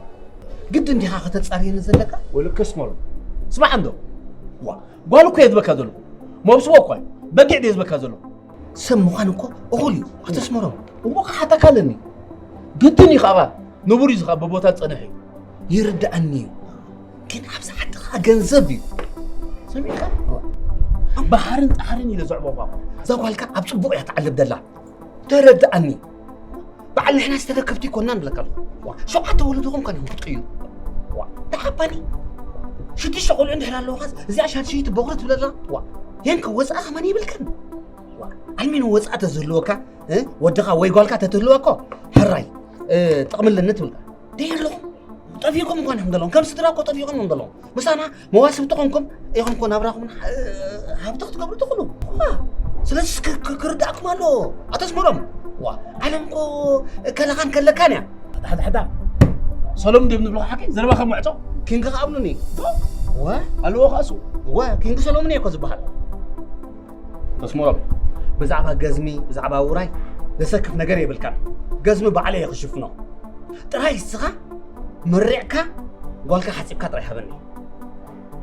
ግድን ዲኻ ከተጻርየኒ ዘለካ? ወልከ ኣስመሮም፣ ስማዕ እንዶ። ዋ፣ ጓል እኮ እየ ዝበካ ዘለኹ። መብስቦ እኳ እዩ። በጊዕ ድየ ዝበካ ዘለኹ። ሰብ ምዃን እኮ እኹል እዩ ኣቶ ኣስመሮም። እሞ ክሓተካ ኣለኒ። ግድን እዩ ከዓ ንቡር እዩ ዝኻ ብቦታ ዝጸንሕ እዩ። ይርዳእኒ እዩ። ግን ኣብዚ ዓዲ ከዓ ገንዘብ እዩ። ሰሚዕካ? ባሕርን ጻሕርን ኢለ ዘዕበኹ እዛ ጓልካ ኣብ ጽቡቕ እያ ትዓልብ ደላ። ተረዳእኒ። በዓል ንሕና ዝተረከብቲ ይኮና ንብለካ ኣለኹ። ዋ፣ ሸውዓተ ወለድኹም ከን ኢኹም ክትቅይሩ። ዋ፣ ተሓባኒ። ሽዱሽተ ቆልዑ እንድሕር ኣለውኻስ እዚኣ ሻድሽይቲ ቦኽሪ ትብለላ። ዋ፣ የንከ ወፃእ ከማን ይብልከን። ዋ፣ ኣልሚን ወፃእ ተዝህልወካ፣ እ፣ ወድኻ ወይ ጓልካ ተትህልወኮ፣ ሕራይ፣ እ፣ ጥቕሚ ኣለኒ ትብልካ። ደይ ኣለኹም። ጠፊእኩም እንኳን እዮም ዘለኹም። ከም ስድራ እኮ ጠፊእኩም እዮም ዘለኹም። ምሳና መዋስብቲ ኮንኩም ኢኹም እኮ ናብራኹም እ፣ ሃብቲ ክትገብሩ ትኽእሉ። ዋ፣ ስለዚ ክ-፣ ክ-፣ ክርዳእኩም ኣለዎ። ኣቶ ኣስመሮም፣ ዋ፣ ዓለም እኮ ከለኻን ከለካን እያ። ሕዳ፣ ሕዳ፣ ሕዳ። ሰሎሙን ድዮም ንብልኻ ሓቂ? ዘረባኻ ምዕጾ? ኪንግ ከኣብሉኒ። ዋ? ኣለዎ ኻሱ። ዋ፣ ኪንግ ሰሎሙን እየ እኮ ዝበሃል። ኣስመሮም፣ ብዛዕባ ገዝሚ፣ ብዛዕባ ውራይ ዘሰክፍ ነገር የብልካን። ገዝሚ ባዕለ እየ ክሽፍኖ። ጥራይ እስኻ መሪዕካ ጓልካ ሓጺብካ ጥራይ ሃበኒ።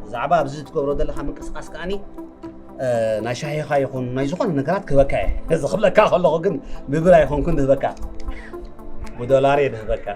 ብዛዕባ ኣብዚ ትገብሮ ዘለኻ ምንቅስቃስ ከኣኒ፣ እ፣ ናይ ሻሂኻ ይኹን ናይ ዝኾነ ነገራት ክህበካ እየ። እዚ ክብለካ ከለኹ ግን ብብር ኣይኮንኩን ዝህበካ። ብዶላር እየ ዝህበካ።